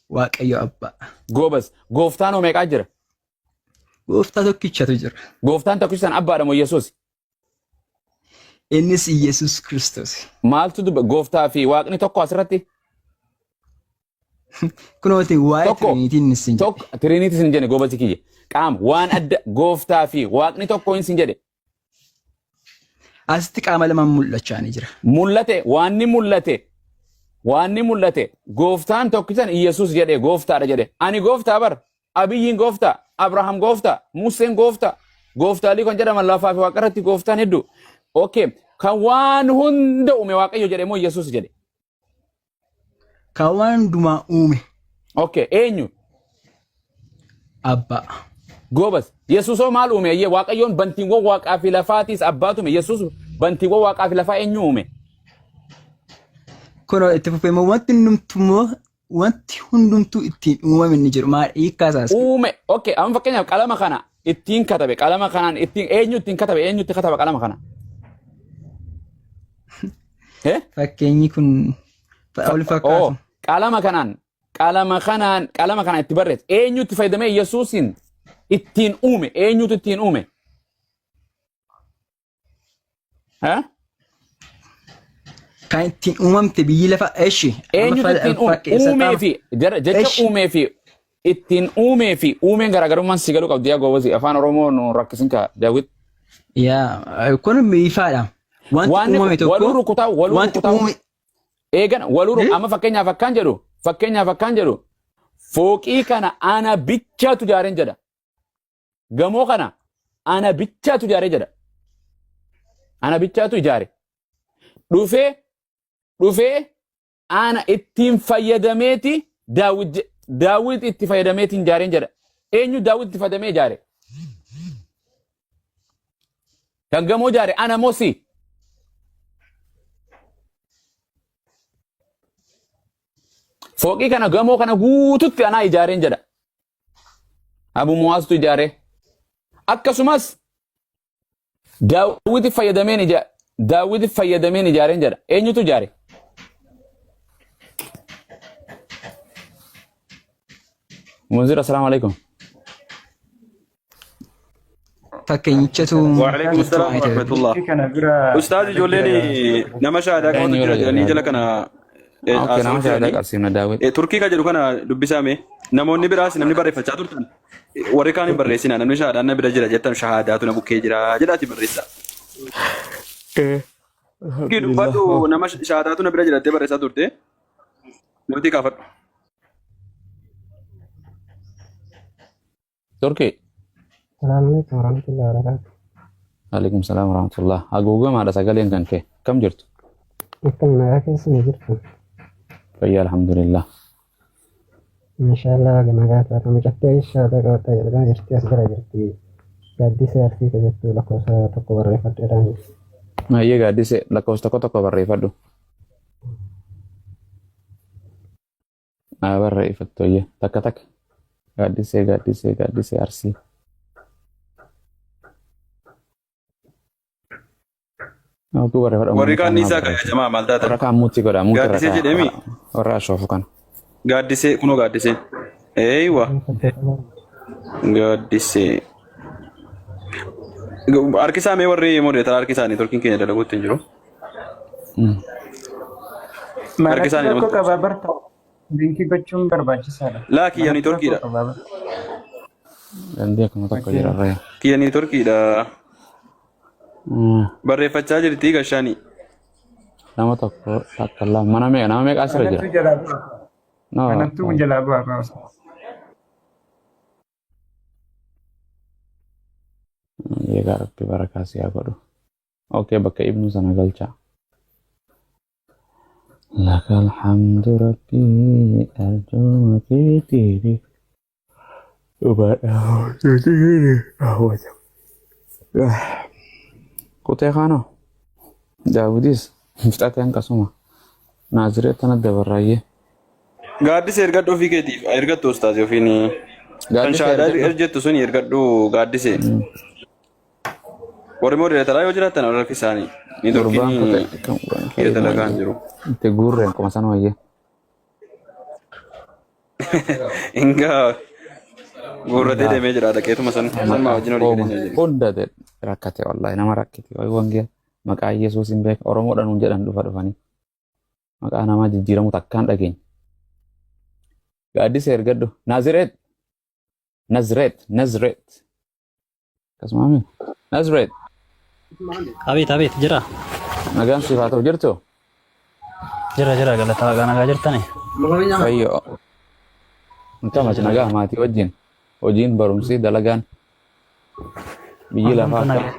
Waaqayyo Abbaa. Goobas. Gooftaan hoo meeqaa jira? Gooftaa tokkichatu jira. Gooftaan tokkichi san abbaadha moo Yesuus? Innis Yesuus Kiristoos. Maaltu dubba gooftaa fi waaqni tokko asirratti? Kunooti waa'ee Tokko. Tiriiniitiin inni sin jedhe. Tokko tiriiniitis hin jenne goobasi kiyya. Qaama waan adda gooftaa fi waaqni tokko hin sin jedhe. Asitti qaama lamaan mul'achaa ni jira. Mul'ate waanni mul'ate waanni mul'ate gooftaan tokkichan Iyyasuus jedhe gooftaadha jedhe. Ani gooftaa bar Abiyyiin gooftaa Abrahaam gooftaa Museen gooftaa gooftaalii kan jedhaman lafaa fi waaqarratti gooftaan hedduu. Okay kan waan hunda uume Waaqayyo jedhe moo Iyyasuus jedhe? Kan waan hundumaa uume Okay eenyu? Abbaa. Goobas. Yesuusoo maal uume? Eeyyee Waaqayyoon bantiiwwan waaqaa fi lafaatiis abbaatu uume. Yesuus bantiiwwan waaqaa fi lafaa eenyu uume? Kunoo itti fufee immoo wanti hundumtuu immoo wanti hundumtuu ittiin uumame inni jedhu maal hiikkaa isaas. Uume. Okay, amma fakkeenyaaf qalama kana ittiin katabe qalama kanaan ittiin eenyu ittiin katabe eenyu itti kataba qalama kana? Eh? Fakkeenyi kun wal fakkaatu. Oh, qalama kanaan qalama kanaan qalama kanaan itti barreesse eenyu itti fayyadamee Yesuusin ittiin uume eenyutu ittiin uume? Eh? Kan ittiin uumamte biyyi lafa eshi. Eenyutu ittiin uume? Uumee fi jecha Eshi. uumee fi ittiin uumee fi uumeen garaagarummaan si galuu qabdi yaa goobasi afaan Oromoo nu rakkisin kaa Daawit. Yaa kun ifaadha. Wanti Waan uumame waluu tokko rukutaa waluu wanti rukutaa uume eegan waluu amma fakkeenyaaf akkaan jedhu fakkeenyaaf akkaan jedhu fooqii kana ana bichaatu ijaareen jedha. Gamoo kana ana bichaatu ijaaree jedha. Ana bichaatu ijaare. Dhufee dhufee ana ittiin fayyadameeti Daawit Daawit itti fayyadameetiin ijaareen jedha. Eenyu Daawit itti fayyadamee ijaare? Kan gamoo ijaare ana moo si? Fooqii kana gamoo kana guututti anaa ijaareen jedha. Abu Muwaastu ijaare. Akkasumas Daawwiti fayyadameen ija Daawwiti fayyadameen ijaareen jedha. Eenyutu ijaare? Munzir assalaamu alaikum. Fakkeenyichatu Waalaikum salaam wa rahmatullah. Kana bira Ustaaz ijoolleen nama shahaadaa qabatu Eenyu jira irra jedhanii jira? jala kana Okay, nama haasa'uu shahaadaa jiranii. qabsiifna Daawit. Turkii kan jedhu kana dubbisaame namoonni biraas namni barreeffachaa turtan warri kaan hin barreessina namni shahaadaan na bira jira jettan shahaadaatu na bukkee jira jedhaati barreessaa. Turkii dubbadhu nama shahaadaatu na bira jira jettee barreessaa turte mootii kaafadhu. Turkii. Assalamu alaikum warahmatullahi wabarakatuh. Alaikum salaam warahmatullah. Haguugamaadha sagaleen kan kee. Kam jirtu? Akkam nagaa keessa ni jirtu? Fayyaa alhamdulillah. Mashallah nagaa taata mucattee shaada qabattee jedhaa jirti as bira jirti. Gaaddisee Arsiisa jettu lakkoofsa tokko barreeffadheedhaan. Ayyee gaaddisee lakkoofsa tokko tokko barreeffadhu. Haa barreeffattu ayyee takka takka. Gaaddisee gaaddisee gaaddisee Arsii. Oguu barreeffadhu. Warri kaan ni isaa kan jamaa maal taatan? Warra kaan muutii godha muutii irra Gaaddisee jedheemi? Warra ashoofu kana. Gaaddisee kunoo gaaddisee. Eeywa gaaddisee. Harki isaa mee warri modereetara harki isaanii turkiin keenya dalaguutti hin jiru. Harki Manatti isaanii rakkoo namatti qabaa barta. Linkii gochuun barbaachisaadha. Laa kiyyanii Manatti rakkoo torkiidha. qabaa bar. Dandii akkuma tokko jira irra. Kiyyanii torkiidha. Barreeffachaa jirti gashaanii. Nama tokko takka lama mana meeqa nama meeqa asirra Anattu jira? jalaa bu'a. No. Anattu jalaa bu'a. Egaa Rabbi barakaa si haa godhu. Okay, bakka ibnu sana galchaa. Lakal hamdu Rabbi arjuma keetiini. Kutee kaanoo Daawudis fixate hanqasuma Naazireet tana dabarraayyee. Gaaddisa ergadhu ofii keetiif ergattu ustaazi ofiin. Kan Gaaddisa shaadaa ergadhu. jettu suni ergadhu gaaddise. Warri modereetaraa yoo jiraatan harka isaanii. Gurbaan Niitoorkiin kutee kan hidha dalagaa hin jiru. itti guurreen kuma san wayyee. Ingaa guurratee deemee jira dhaqeetuma san sanmaa wajjin olii Ooma gadi jira. hunda rakkate wallahi nama rakkate wayi wangeela maqaa Yesuus hin beeka Oromoodhaan nuun jedhan dhufa dhufanii maqaa namaa jijjiiramu takkaan dhageenya. Gaaddisa ergadhu Naazireet Nazireet Nazireet akkasuma mi Nazireet Abeet abeet jira nagaan siif haa ta'u jirtu jira jira galata waaqaa nagaa jirtani. Fayyoo Akkam nagaa maatii wajjin hojiin barumsi dalagaan biyyi lafaa Hundumtuu akkam nagaa.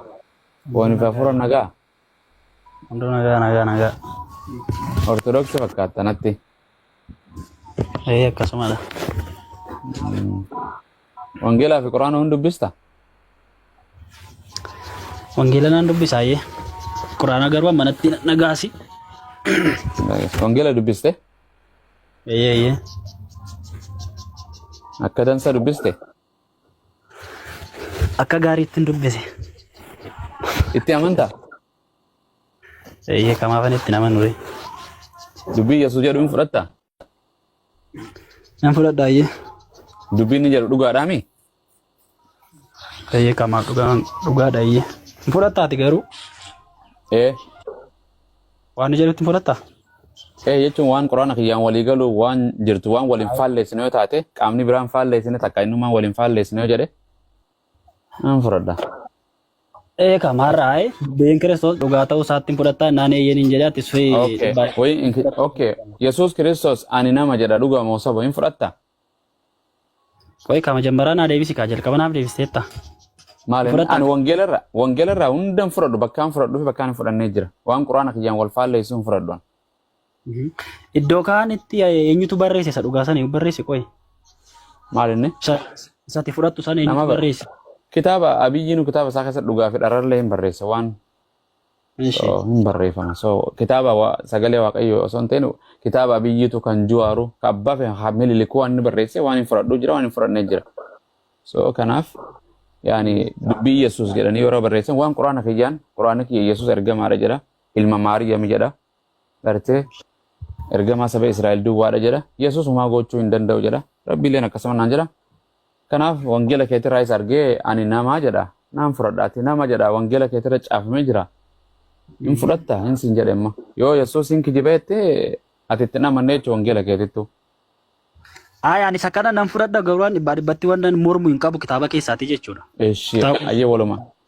fooniif hafuura nagaa Hunduu nagaa nagaa nagaa. Ortodoksii fakkaata natti. Ee akkasumadha. Wangeelaa fi Quraana hin dubbista? Wangeela naan dubbisaayyee. Quraana garuu manatti nagaasi. Wangeela dubbiste? Eeyyee eeyyee. Akka dansa dubbiste? Akka gaariitti hin dubbise. Itti amantaa? Eeyyee kamaafan itti nama nure. Dubbii Yesuus jedhu hin fudhattaa? Nan fudhadha eeyyee. Dubbiin inni jedhu dhugaadhaami? Eeyyee kamaaf dhugaadha eeyyee. Hin fudhattaati garuu Ee. waan inni jedhutti hin fudhattaa? Ee jechuun waan quraana kiyyaan walii galu waan jirtu waan waliin faalleessine yoo taate qaamni biraan faalleessine takka innummaan waliin faalleessine yoo jedhe nan fudhadha. Ee kamaarraa ee dubbiin Kiristoos dhugaa ta'uu isaatti hin fudhattaa naan eeyyeen hin jedhe ati suyi Okay. Wayi okay. Yesuus Kiristoos ani nama jedha dhugaa moo soba hin fudhatta? Qoy kama jammaraa naa deebisi kaa jalqaba naaf deebisteetta. Maal inni Fudhatta. ani wangeelarraa hundan fudhadhu bakkaan fudhadhu fi bakkaan hin fudhannee jira. Waan quraana kiyyaan wal faalleessu hin fudhadhu. ani. Iddoo kaanitti eenyutu barreesse isa dhugaa sana eenyu barreesse qoy. Maal inni? Isa ati fudhattu sana eenyutu Nama barreesse? Kitaaba Abiyyiinu kitaaba isaa keessatti dhugaa fi dhararlee hin barreessa waan Ishi. so, hin barreeffama. So kitaaba sagalee Waaqayyoo osoo hin ta'in kitaaba Abiyyiitu kan Juwaaru kan abbaa fi Minilikuu waan inni barreesse waan hin fudhadhu jira waan hin fudhannee jira. So kanaaf yaani dubbii Yesuus jedhanii yeroo barreessan waan quraana kiyyaan quraana kiyya Yesuus ergamaadha jedha ilma Maariyaam jedha gartee ergamaa saba Israa'el duwwaadha jedha Yesuus homaa gochuu hin danda'u jedha Rabbiileen akkasuma naan jedha kanaaf wangeela keetirraa isa argee ani namaa jedha naan fudhadha ati nama jedha wangeela keetirra caafamee jira hin fudhatta hin siin jedhe amma yoo Yesuus hin kijiba jette ati itti hin amanne jechuudha wangeela keetittu. Ayi ani isa kana nan fudhadha garuu ani dhibbaa dhibbatti waan nan mormu hin qabu kitaaba keessaati jechuudha. Eshi Kitaaba ayyee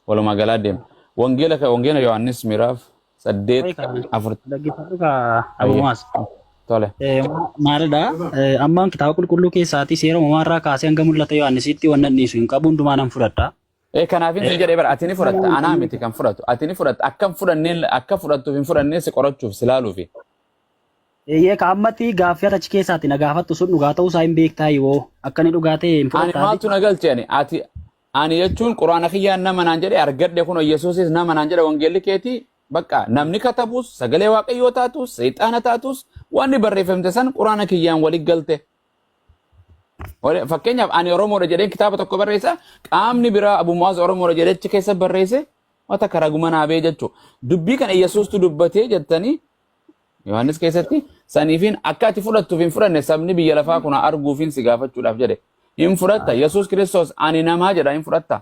waluma galaa deema. Wangeela wangeela Yohaannis miraaf 8 qoy kaa 4 dhaggeeffadhu kaa ayyee abumaas. tole. Maalidha? Ammaan kitaaba qulqulluu keessaati seera uumamaa kaasee hanga mul'ata Yohaannisitti waan nan dhiisu hin qabu hundumaa nan fudhadha. Kanaafin sin jedhee bara ati ni fudhatta anaa miti kan fudhatu ati ni fudhatta akka hin fudhanneen akka fudhattuuf hin fudhannee si qorachuuf si laaluufi. Eeyyee ka ammatti gaaffii ati achi keessaati na gaafattu sun dhugaa ta'uu isaa hin beektaa yoo akka inni dhugaa ta'e hin Ani fudhattaati. maaltu na galche ani ati ani jechuun quraana kiyyaan nama naan jedhe argadhe kun Yesuusis nama naan jedhe wangeelli keetii bakka namni katabus sagalee waaqayyoo taatus seexaana taatus wanni barreeffamte san quraana kiyyaan wali galte. Fakkeenyaaf ani Oromoodha jedheen kitaaba tokko barreessa qaamni biraa Abu Mu'aaz Oromoodha jedhee achi keessa barreesse wata karaguma naa bee jechuudha. Dubbii kana Yesuustu dubbatee jettanii Yohaannis keessatti saniifiin akka ati fudhattuuf hin fudhanne sabni biyya lafaa kun arguufiin si gaafachuudhaaf jedhe. Hin fudhatta Yesuus Kiristoos ani namaa jedha hin fudhatta.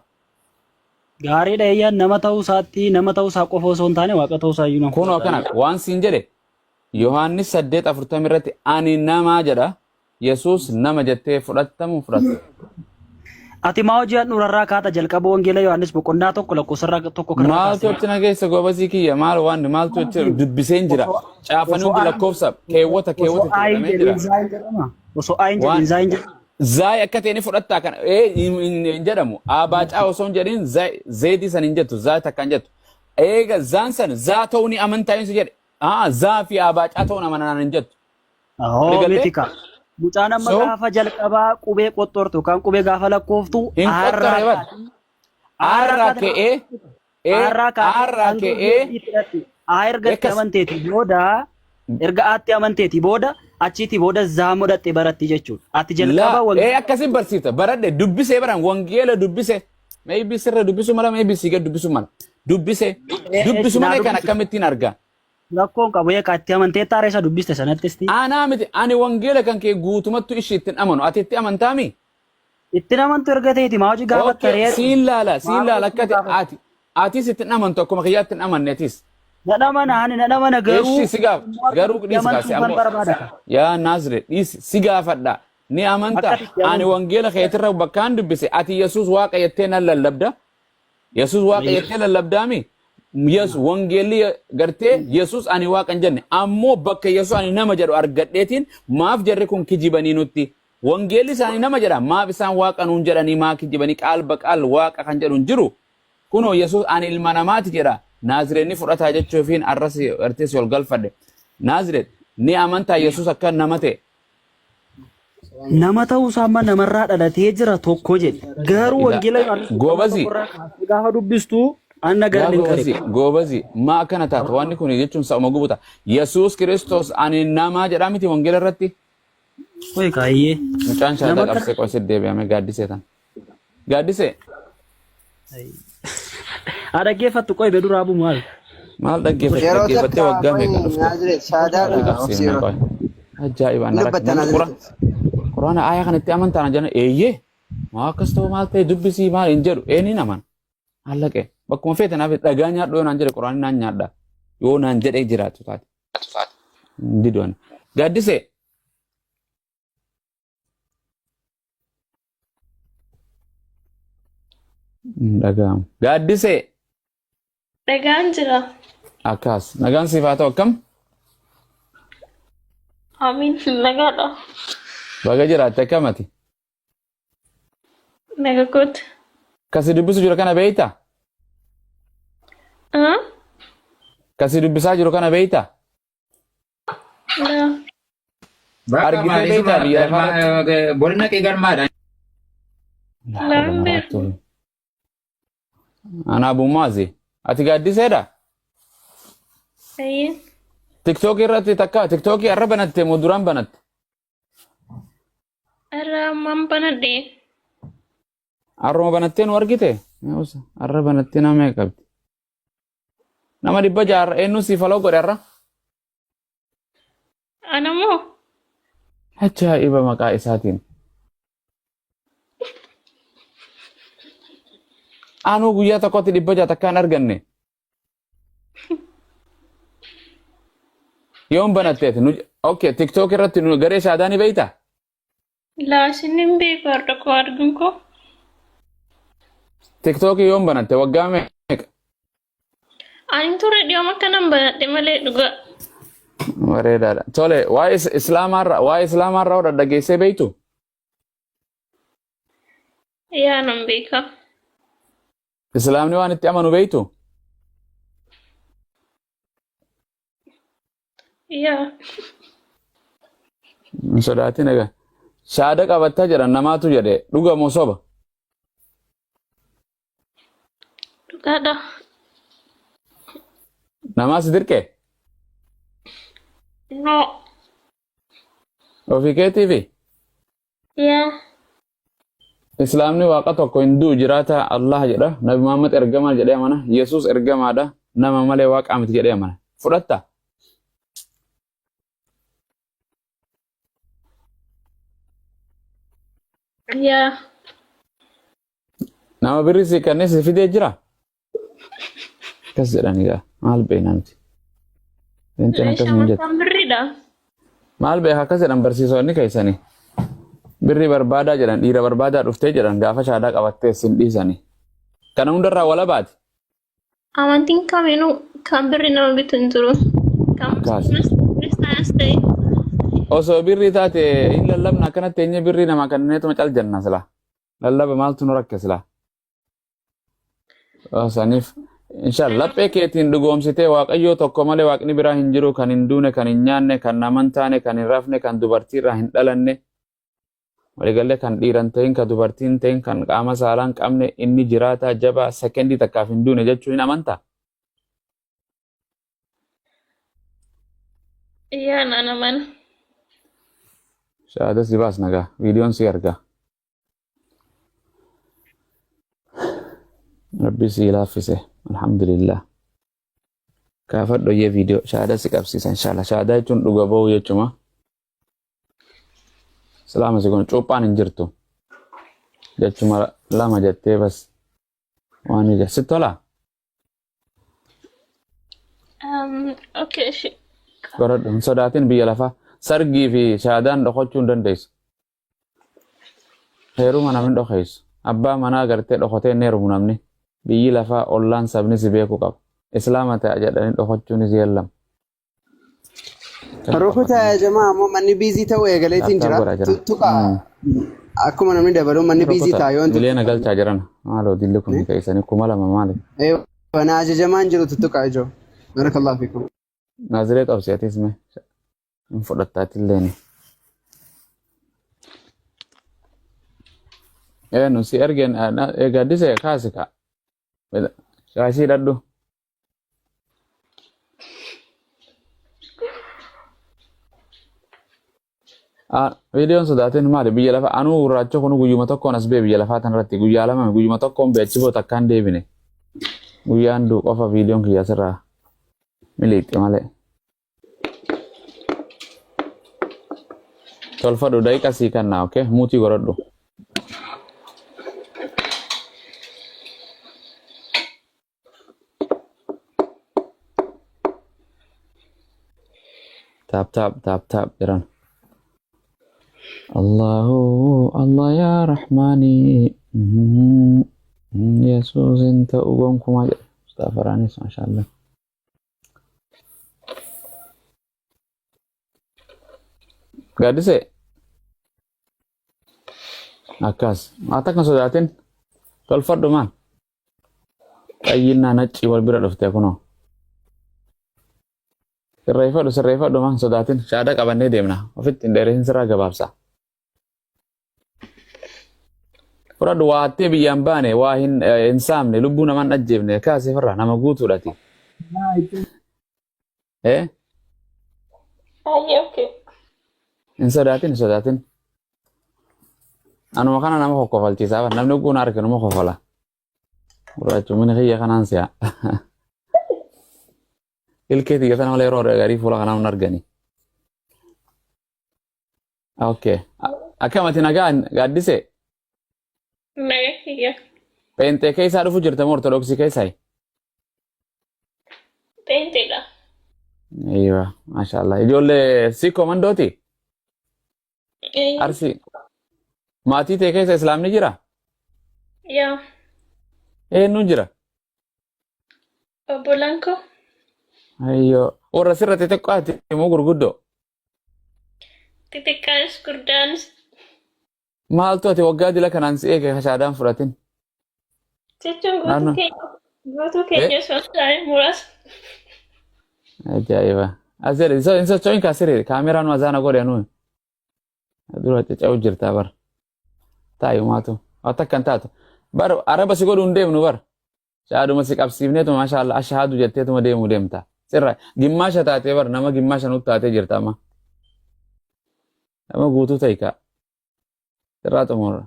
Gaariidha eeyyaan nama ta'uu isaatti nama ta'uu isaa qofa osoo hin taane waaqa ta'uu isaa iyyuu nan Kunoo fudhadha. akkana waan siin jedhe Yohaannis 8:40 irratti ani namaa jedha Yesuus nama jettee fudhattamu fudhatta. Ati maa hojii handhuurarraa kaata jalqaba wangeela Yohaannis boqonnaa 1 lakkoofsarraa 1 karraa Maaltu kaasee. achi na geessa gobasii kiyya maal waan maaltu achi dubbiseen jira. Caafanii Osoo hundi lakkoofsa keewwata osoo keewwata itti aayin godhamee jedhiin jira. zaayin jedhama. Osoo aayin Waan jedhiin zaayin jedhama. Zaay akka ta'e ni fudhattaa kana ee hin jedhamu. Abaacaa osoo hin jedhin zeedii san hin jettu zaa takka hin jettu. Eega zaan san zaa ta'uu ni amantaa hin jedhe. Haa zaa fi abaacaa ta'uun amananaan hin jettu. Ahoo Waliigaltee? miti ka. Mucaan amma So gaafa jalqabaa qubee qoxxortu kan qubee gaafa lakkooftu hin aarraa qoxxore bar. kaatee Aarraa aarraa ka'ee ee aarraa kaatee aarraa hanga ka'ee zeetti hidhatti. Aa erga itti akkas amanteeti booda erga aatti amanteeti booda achiiti booda zaa modhatte baratti jechuudha. Ati jalqaba Laa, ee wangeela akkasin barsiifta. Baradhe dubbisee baran wangeela dubbise. Maybe sirra dubbisu mala maybe siga dubbisu mala. Dubbise dubbisu naa malee kan dubbisi. akkamittiin arga. Rakkoon qabu eegaa itti amantee taaree isa dubbiste sanattis Anaa miti ani wangeela kan kee guutumattu ishii ittiin amanu. Ati itti amantaami? Ittiin amantu erga ta'eeti maa hojii gaafatta Okay, ree? siin laala siin Maa laala hojii akka ati gaafatta? ati atis ittiin amantu akkuma kiyyaatti hin amanne atis. Nan amana ani nan amana garuu Eshi si gaaf immoo akka garuu itti dhiisi amantuu kaase kan ammoo barbaada. yaa Naazire dhiisi si gaafadha ni amanta Akka itti ani amantu. wangeela keetirra bakkaan dubbise ati Yesuus waaqa jettee nan lallabda Yesuus waaqa jettee lallabdaami Yesuus wangeelli gartee Yesuus ani waaqa hin jenne ammoo bakka Yesuus ani nama jedhu argadheetiin maaf jarri kun kijibanii nutti wangeelli isaanii nama jedha maaf isaan waaqa nuun jedhanii maa kijibanii qaal baqaal waaqa kan jedhu hin jiru Kunoo Yesuus ani ilma namaati jedha. Naazreet ni fudhataa jechuufiin arra si gartee si ol galfadhe. Naazreet ni amantaa Yesuus akka nama ta'e. Nama ta'uu isaa amma namarraa dhalatee jira tokko jedhe. Garuu Ila wangeela Yohaannis boqonnaa goobazi tokko irraa kaasee gaafa dubbistu anna yaa gara hin goobazi qare. goobazi maa akkana taata wanni kun jechuun sa'uma gubuta. Yesuus Kiristoos ani namaa jedhaa miti wangeela irratti. Qoy kaayyee. Mucaan Nama shaadaa akka qabsee qoy deebi'ame gaaddisee tan. Gaaddisee Haa dhaggeeffattu qoy be duraa bu'u maal? maal dhaggeeffate Yeroo dhaggeeffattee takka waggaa qoy meeqa dhufte? Naazireet Qoy shaadaadha obsi qabsiifna yeroo qoy. Ajaa'iba hin na rakkise dubbatta namni qura Naazireet. quraana aayaa kana itti amantaan jenna eeyyee maa akkas ta'u maal ta'e dubbisii maal hin jedhu ee ni naman maallaqe bakkuma feete naaf dhagaa nyaadhu yoo naan jedhe quraanni naan nyaadha yoo naan jedhee jiraatu taate hin didu ani. Gaaddisee hin dhaga'amu. Gaaddisee Dhagaan jira. akkas nagaan siif haa ta'u akkam Amiin. Nagaadha. baga jiraatte akkamati Naga kooti. kasi dubbisu jiru kana beeyta Ah? kasi dubbisaa jiru kana beeyta Laa. Bakka Argitee maali beektaa suma biyya lafaa irratti? bolna kee galmaadha. Laa hin beeku. Ana Abu Maazi. Ati gaaddiseedha? Ayyee. Tiktookii irratti takka tiktookii har'a banatte moo duraan banatte? Irraa ammaan banadhe. Har'uma banattee nu argite? Mi'uusa. Har'a banattee nama meeqa qabdi? Nama 600 har'a eenyu siif faloo godhe har'a? Ana moo? Ajaa'iba maqaa isaatiin. Anuu guyyaa tokkotti 600 takka hin arganne. Yoom banatteeti? Okay, TikTok irratti nu garee shaadaa ni beektaa? Laa isin hin beeku har'a koo arguun koo. TikTok yoom banatte? Waggaa meeqa? Ani ture dhiyooma akkanan banadhe malee dhugaa. Bareedaadha. Tole, waa'ee Islaamaarraa waa'ee Islaamaarraa hoo dhaggeessee beektu? Yaa nan beeka. Islaamni waan itti amanu beektu? Yaa. Hin sodaatin egaa. Shaada qabatta jedhan namaatu jedhe dhuga moo soba? Dhugaadha. Namaa si dirqee? No. Ofii keetiifi? Yaa. Islaamni waaqa tokko hin du'u jiraata Allah jedha. Nabi Muhammad ergamaa jedhee amana. Yesuus ergamaadha. Nama malee waaqa miti jedhee amana. Fudhatta? Yaa. Nama birri si kennee si fidee jira? Akkas jedhani gaa. Maal beekna nuti? Wanti akkas hin jettu. Shamarran birriidha. Maal beeka akkas jedhan barsiisonni keessanii. Birri barbaadaa jedhan dhiira barbaadaa dhuftee jedhan gaafa shaadaa qabattee sin dhiisanii. Kana hundarraa walabaati. Amantiin kamiinuu kan birri nama bitu hin jiru. Kan Akkas. musliimas kiristaanas ta'e. Osoo birrii taate hin lallabna akkanatti eenyee birrii namaa kennineetuma cal jenna sila. Lallaba maaltu nu rakke sila. Saniif inshallah laphee keetiin dhugoomsitee Waaqayyoo tokko malee waaqni biraa hin jiru kan hin duune kan hin nyaanne kan nama hin taane kan hin rafne kan dubartiirraa hin dhalanne waliigallee kan dhiira hin ta'in kan dubartii hin ta'in kan qaama saalaa hin qabne inni jiraataa jabaa sekendii takkaaf hin duune jechuun hin amantaa? Yaa naan amana. Shahaada si baasna gaa viidiyoon si argaa. Rabbi sii laaffise alhamdulillah. Kaafadhu iyyee viidiyoo shahaada si qabsiisa inshallah. Shahaadaa jechuun dhuga ba'uu jechuma. Islaama si kun cuuphaan hin jirtu. Jechuma lama jettee bas waan ija si tola. Okay, ishi. Baradhu hin sodaatin biyya lafaa sargii fi shahaadaan dhokachuu hin dandeessu. Heeruma namni dhokeessu. Abbaa manaa gartee dhokatee hin heerumu namni. Biyyi lafaa ollaan sabni si beekuu qaba. Islaama ta'a jedhanii dhokachuunis yeellama. Rukutaa yaa jamaa ammoo manni biizii ta'uu eegaleetiin Taaptaap jira. godhaa jira. Tuqa akkuma namni dabalu manni biizii Rukuta ta'a yoon miliyoona galchaa jiran. Maaloo dilli kun keessanii 2000 maali? Wana ajajamaan jiru tuttuqa ijoo. Barakallahu fiikum. Naaziree qabsi atis mee hin fudhattaatillee. Eenyu si ergeen gaaddisee kaasi ka. Shaashii hidhadhu. Viidiyoon sodaatin maali biyya lafa anuu gurraacha kun guyyuma tokkoon as bee biyya lafaa tanarratti guyyaa lama guyyuma tokkoon bee achi booda takkaan deebine. Guyyaan duu qofa viidiyoon kiyya asirraa miliixxe malee. Tolfadhu daqiiqa sii kannaa okay muutii godhadhu. Taap taap taap taap jiran. Allahu Allah yaa Rahmaani. Yesuus hin ta'u gonkumaa jedha. Mustafaraanis maashaallah. Gaaddisee akkas haa takka hin sodaatin tolfadhu maal. Qayyinnaa naccii wal bira dhufte kunoo. Sirreeffadhu sirreeffadhu maan sodaatin shaada qabannee deemna ofitti hin dheeressin sirraa gabaabsa. Fudhadhu waa hattee biyyaan baane waa hin hin saamne lubbuu namaan ajjeefne kaasee firra nama guutuudhati. Eh Ayyee okay. hin sodaatin hin sodaatin. Anuma kana nama kokkofalchiisaa namni kun arge numa kofola. Gurraachumina kiyya kanaan si'a. Ilkee tiyya tana malee yeroo gaarii fuula kanaa hin argani. Okay. Akkam ati nagaa gaaddise? Nagaa kiyya. Pheenxee keessaa dhufu jirta moo Ortodoksii keessaa? Pheenxeedha. Aywa, maashaallah. Ijoollee si komandooti? Arsii. Maatii tee keessa islaamni jira? Yaa. Eenyuun jira? Obbolaan koo. Ayyoo. Warra sirra xixiqqaati moo gurguddoo? Xixiqqaanis guddaanis. Maaltu ati waggaa dila kanaan si eege kashaadaan fudhatin? Jechuun guutuu Naannoo. keenya guutuu keenya osoo hin taane muraasa. Ajaa'iba. As jedhe hin socho'in kaa sirrii kaameraan mazaana godhe nuyi. Dura caca'u jirta bar. Taa'i maatu. Waa takka hin taatu. Bar araba si godhu hin deemnu bar. Shaaduma si qabsiifneetuma maasha Allah ashaadu jetteetuma deemuu deemta. Sirra gimmaasha taatee bar nama gimmaasha nutti taatee jirta amma. Nama guutuu ta'i kaa. Sirraa xumurra.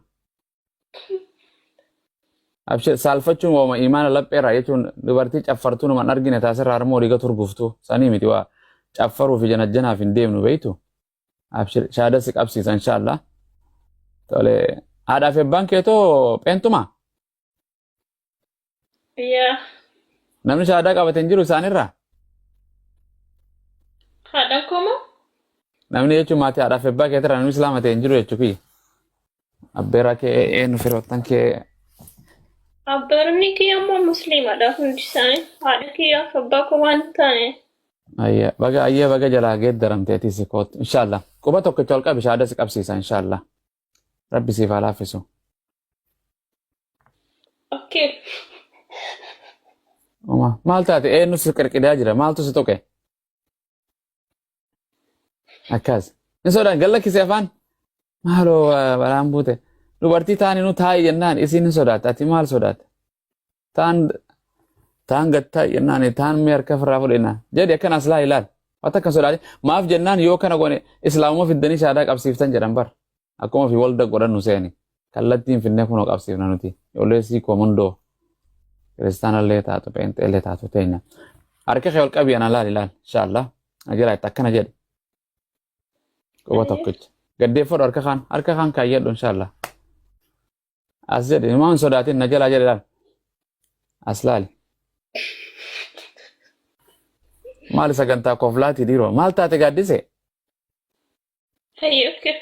Abshir saalfachuun waama imaana lapheerraa jechuun dubartii caffartuu nama hin argine taasirraa harma olii gad hurguftu sanii miti waa caffaruu fi janajjanaaf hin deemnu beektu. Abshir shaada si qabsiisa inshaallah. Tole haadhaa fi abbaan keetoo pheentumaa? Yaa. Namni shaadaa qabate hin jiru isaanirraa? Haadha koo moo? Namni jechuun maatii haadhaa fi abbaa keetirraa namni islaama ta'e hin jiru jechuu kiyya. Abbeeraa kee eenyu firoottan kee Abbaaronni kiyya immoo musliimadha hundi isaanii. Haadha kiyyaa fi abbaa koo waan hin taane. Ayya baga ayya baga jalaa geeddaramteetii si koottu. Inshaallah. Quba tokkicha ol qabi shaada si qabsiisa inshaallah. Rabbi siif haa laaffisu. Okay. Uma maal taate eenyu si qirqidaa jira maaltu si tuqe? Akkas. Hin sodaan gallakkise afaan. Maaloo balaan buute. Dubartii taani nu taa'i jennaan isiin hin sodaatte ati maal sodaatte? Taan taan gad taa'i jennaan taan mee harka ofirraa fudhinna. Jedhi akkana as laa ilaal. Waan takka hin sodaatin. Maaf jennaan yoo kana goone islaamuma fiddanii shaadaa qabsiiftan jedhan bar. Akkuma fi walda godhannu seeni. Kallattiin finnee kunoo qabsiifna nuti. Ijoollee sii komundoo. Kiristaanallee taatu pheenxeellee taatu teenya. Harka kee ol qabi ana laali laal. Inshaallah. Ajira itti akkana jedhi. Quba tokkicha. Gaddeeffadhu harka kaan. Harka kaan kaayyadhu inshaallah. As jedhi. Himaa hin sodaatin na jalaa jedhi laal. As laali. Maali sagantaa koflaati dhiiroo? Maal taate gaaddise? Hayyee okay.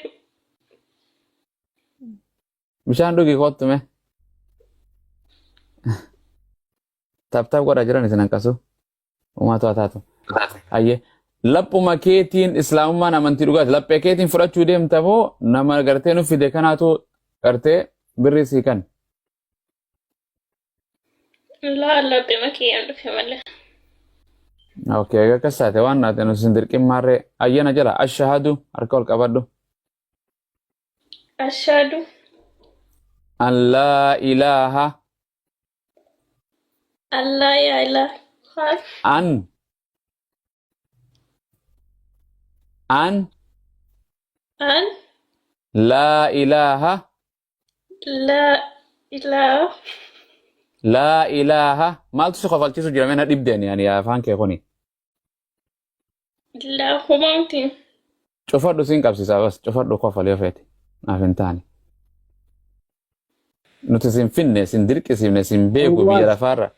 Bishaan dhugi kottu mee. Taap taap godhaa jiran isin hanqasu. Uumaatu haa taatu. Hayyee. Laphuma keetiin islaamummaan amantii dhugaati. Laphee keetiin fudhachuu deemta moo nama gartee nu fide kanaatu gartee birrii sii kan. Laa laphee kiyyaan dhufe malee. Okay, egaa akkas taate waan naate nu sin dirqin maarree ayyana jala ashahadu harka ol qabadhu. Ashhadu An laa ilaaha an laa ilaaha an an an laa ilaaha laa ilaaha laa ilaaha maaltu si kofalchiisu jira mee na dhibdeen yani afaan kee kuni. Laa humaamti. Cufadhu siin qabsiisaa bas cufadhu kofal yoo feete naaf hin taane. Nuti sin finne sin dirqisiifne sin beeku biyya lafaarra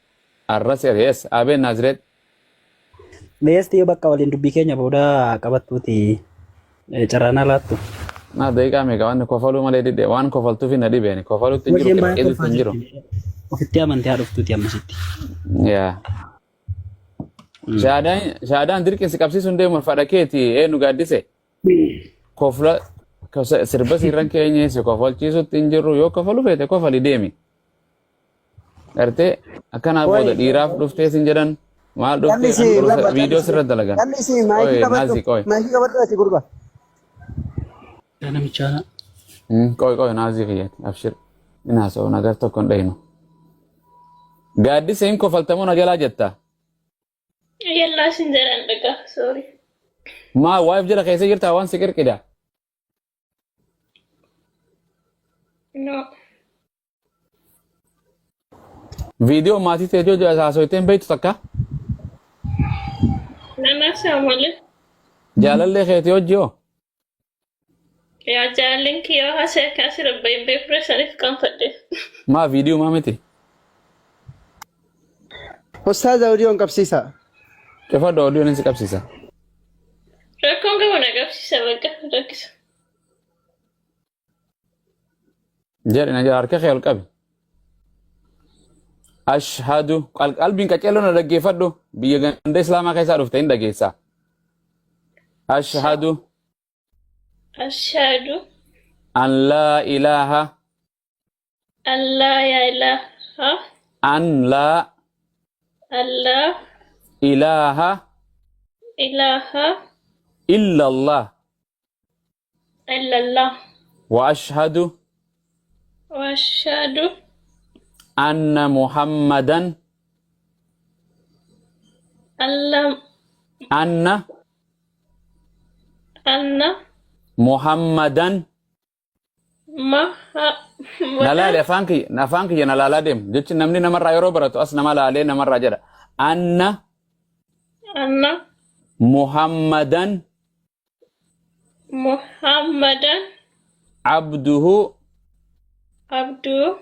arras yes abeen Naazireet. Meesti yoo bakka waliin dubbii keenya booda qabattuuti carraanaa laattu. Naa daqiiqaa meeqa waan kofaluu malee didhe waan kofaltuuf na dhibeeni kofaluutti hin jiru Wajjin baay'ee qirqiduutti kolfaa hin jiru. jirti. Ofitti amantee haa dhuftuuti ammasitti. Yaa. Shaadaan shaadaan dirqin si qabsiisuun deemu fadha keeti eenyu gaaddise kofla sirba siirran keenye si kofalchiisutti hin jirru yoo kofalu feete kofali deemi. Gartee akkanaa booda dhiiraaf dhuftee sin jedhan maal dhuftee Callisii labba viidiyoo callisii. sirra dalagan. Callisii maayikii Qoy qabadhu. naazii qoy. Maayikii qabadhu ati gurba. Namichaa Qoy qoy naazii kiyyaati abshir. Inni haasa'u nagar tokko hin dhayinu. Gaaddisa hin kofaltamuu na jalaa jetta. Yallaa sin jedhan dhagaa sorry. Maa waayif jala keessa jirtaa waan si qirqida. No. Viidiyoo maatii teetii hojii haasoytee hin beektu takka. Nama isaa malee. Jaalallee keetii hojii hoo. Yaa jaalalleen kiyya haasa'e akka asirra bahin beeku saniif qaanfadhe. Maa viidiyoo maa miti. Ustaaza odiyoon qabsiisa. Cufadhu odiyoon si qabsiisa. Rakkoon qabu na qabsiisa bakka rakkisa. Jedhi na jala harka kee ol qabi. Ashhadu qalbiin qaceelloo na dhaggeeffadhu biyya ganda islaamaa keessaa dhufte hin dhageessa. Ashhadu Ashhadu an laa ilaaha an laa ilaaha an laa an laa ilaaha ilaaha illa Allah illallah wa ashhadu wa ashhadu anna Muhammadan alla anna anna Muhammadan maha na laale afaan kiyya na laalaa deemu jechi namni namarraa yeroo baratu as nama laalee namarraa jedha anna anna Muhammadan Muhammadan abduhu abdu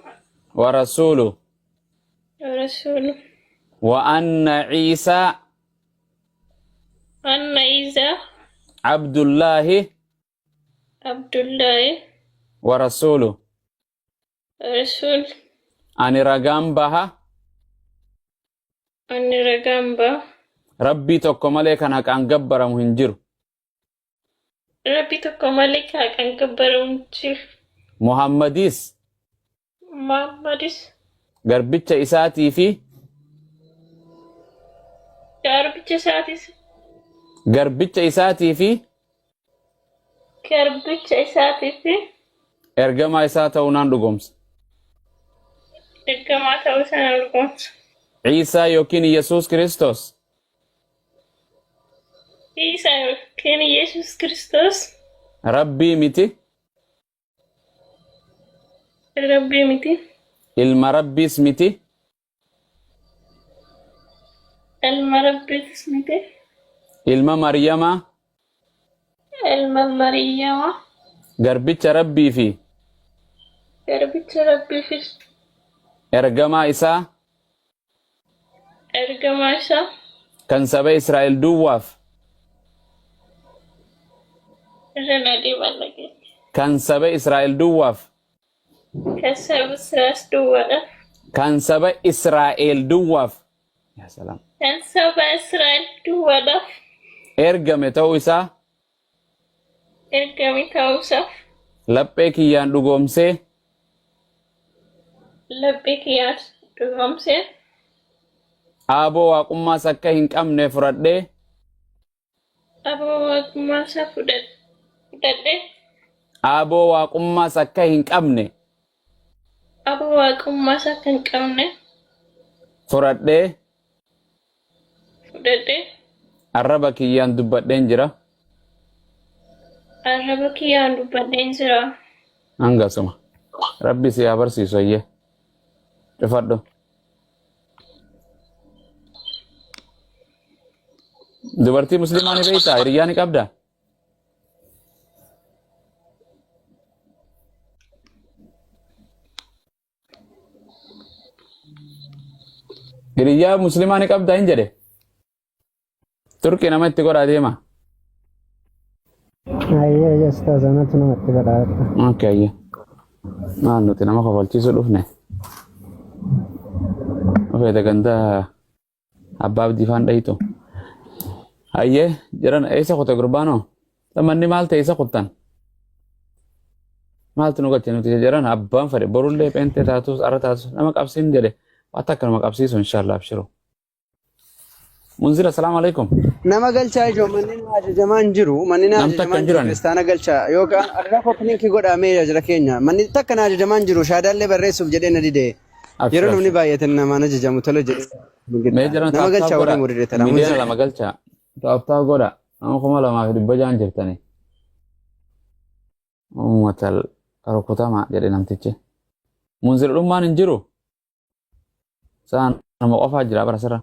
wa rasuluhu rasulu wa anna Ciisaa anna Isa abdullaahi Abdullahi wa rasuluhu. Rasul. Ani ragaan baha Ani ragaan baha. Rabbii tokko malee kan haqaan gabbaramu hin jiru. Rabbii tokko malee kan haqaan gabbaramu hin jiru. Muhammadis Muhammadis garbicha isaatii fi garbicha isaatis garbicha isaatii fi garbicha isaatii fi ergamaa isaa ta'uu naan dhugoomsa. ergamaa ta'uu isaa nan dhugoomsa. Ciisaa yookiin Yesuus Kiristoos Ciisaa yookiin Yesuus Kiristoos Rabbii miti, Rabbii miti, ilma Rabbiis miti, ilma Rabbiitis miti, ilma Maryamaa, ilma Mariyyamaa, garbicha Rabbii fi garbicha Rabbii fi ergamaa isaa ergamaa isaa kan saba Israa'el duwwaaf irra na deemaa dhageenye. kan saba Israa'el duwwaaf Kan saba Israa'el duwwaadhaaf kan saba Israa'el duwwaaf yaa salaam kan saba Israa'el duwwaadhaaf ergame ta'uu isaa ergame ta'uu isaaf laphee kiyyaan dhugoomsee laphee kiyyaan dhugoomsee aaboo waaqummaas akka hin qabne fudhadhee aboo waaqummaa isaa fudhadhee aaboo waaqummaas akka hin qabne aboo waaqummaa isaa akka hin qabne fudhadhee fudhadhee arraba kiyyaan dubbadheen jira. Arraba kiyyaan dubbadheen jira. Hangasuma. Rabbi si haa barsiisu ayyee. Cufadhu. Dubartii musliimaa ni beektaa? Hiriyyaa ni qabdaa? Hiriyyaa musliimaa ni qabdaa hin jedhe. Turkii nama itti godhaa deema. Ayyee ayyee ustaaz anatu namatti godhaa. Okay ayyee. Maal nuti nama kofalchiisuu dhufne. Dhufeeta ganda abbaa abdii faan dhayitu. Ayyee jiran eessa kute gurbaanoo? Manni maal ta'e isa kuttan? Maaltu nu galche nuti jedhan abbaan fedhe borullee phentee taatus arra taatus nama qabsiin jedhe waan takka nama qabsiisu inshallah abshiru. Munzir assalaamu alaikum. Nama galchaa ijoo manni na ajajamaa hin jiru. Manni na Nam takka ajajamaa hin hin jiru. jiran. Kiristaana galchaa yookaan argaa koppiliinkii godhamee jira keenya. Manni takka na ajajamaa hin jiru. Shaadaallee barreessuuf jedhee na dide. Abshir Yeroo namni abshir. baay'atan namaan ajajamu tole jedhee. Mee jiran Nama taaptaap galchaa warri godha. murireetadha. Miliyoona 2 galchaa. Taaptaap godha. Nama 2600 jirtani. Uummata rukutamaa jedhe namtichi. Munzir dhummaan hin jiru. Saan nama qofaa jira bara sirra.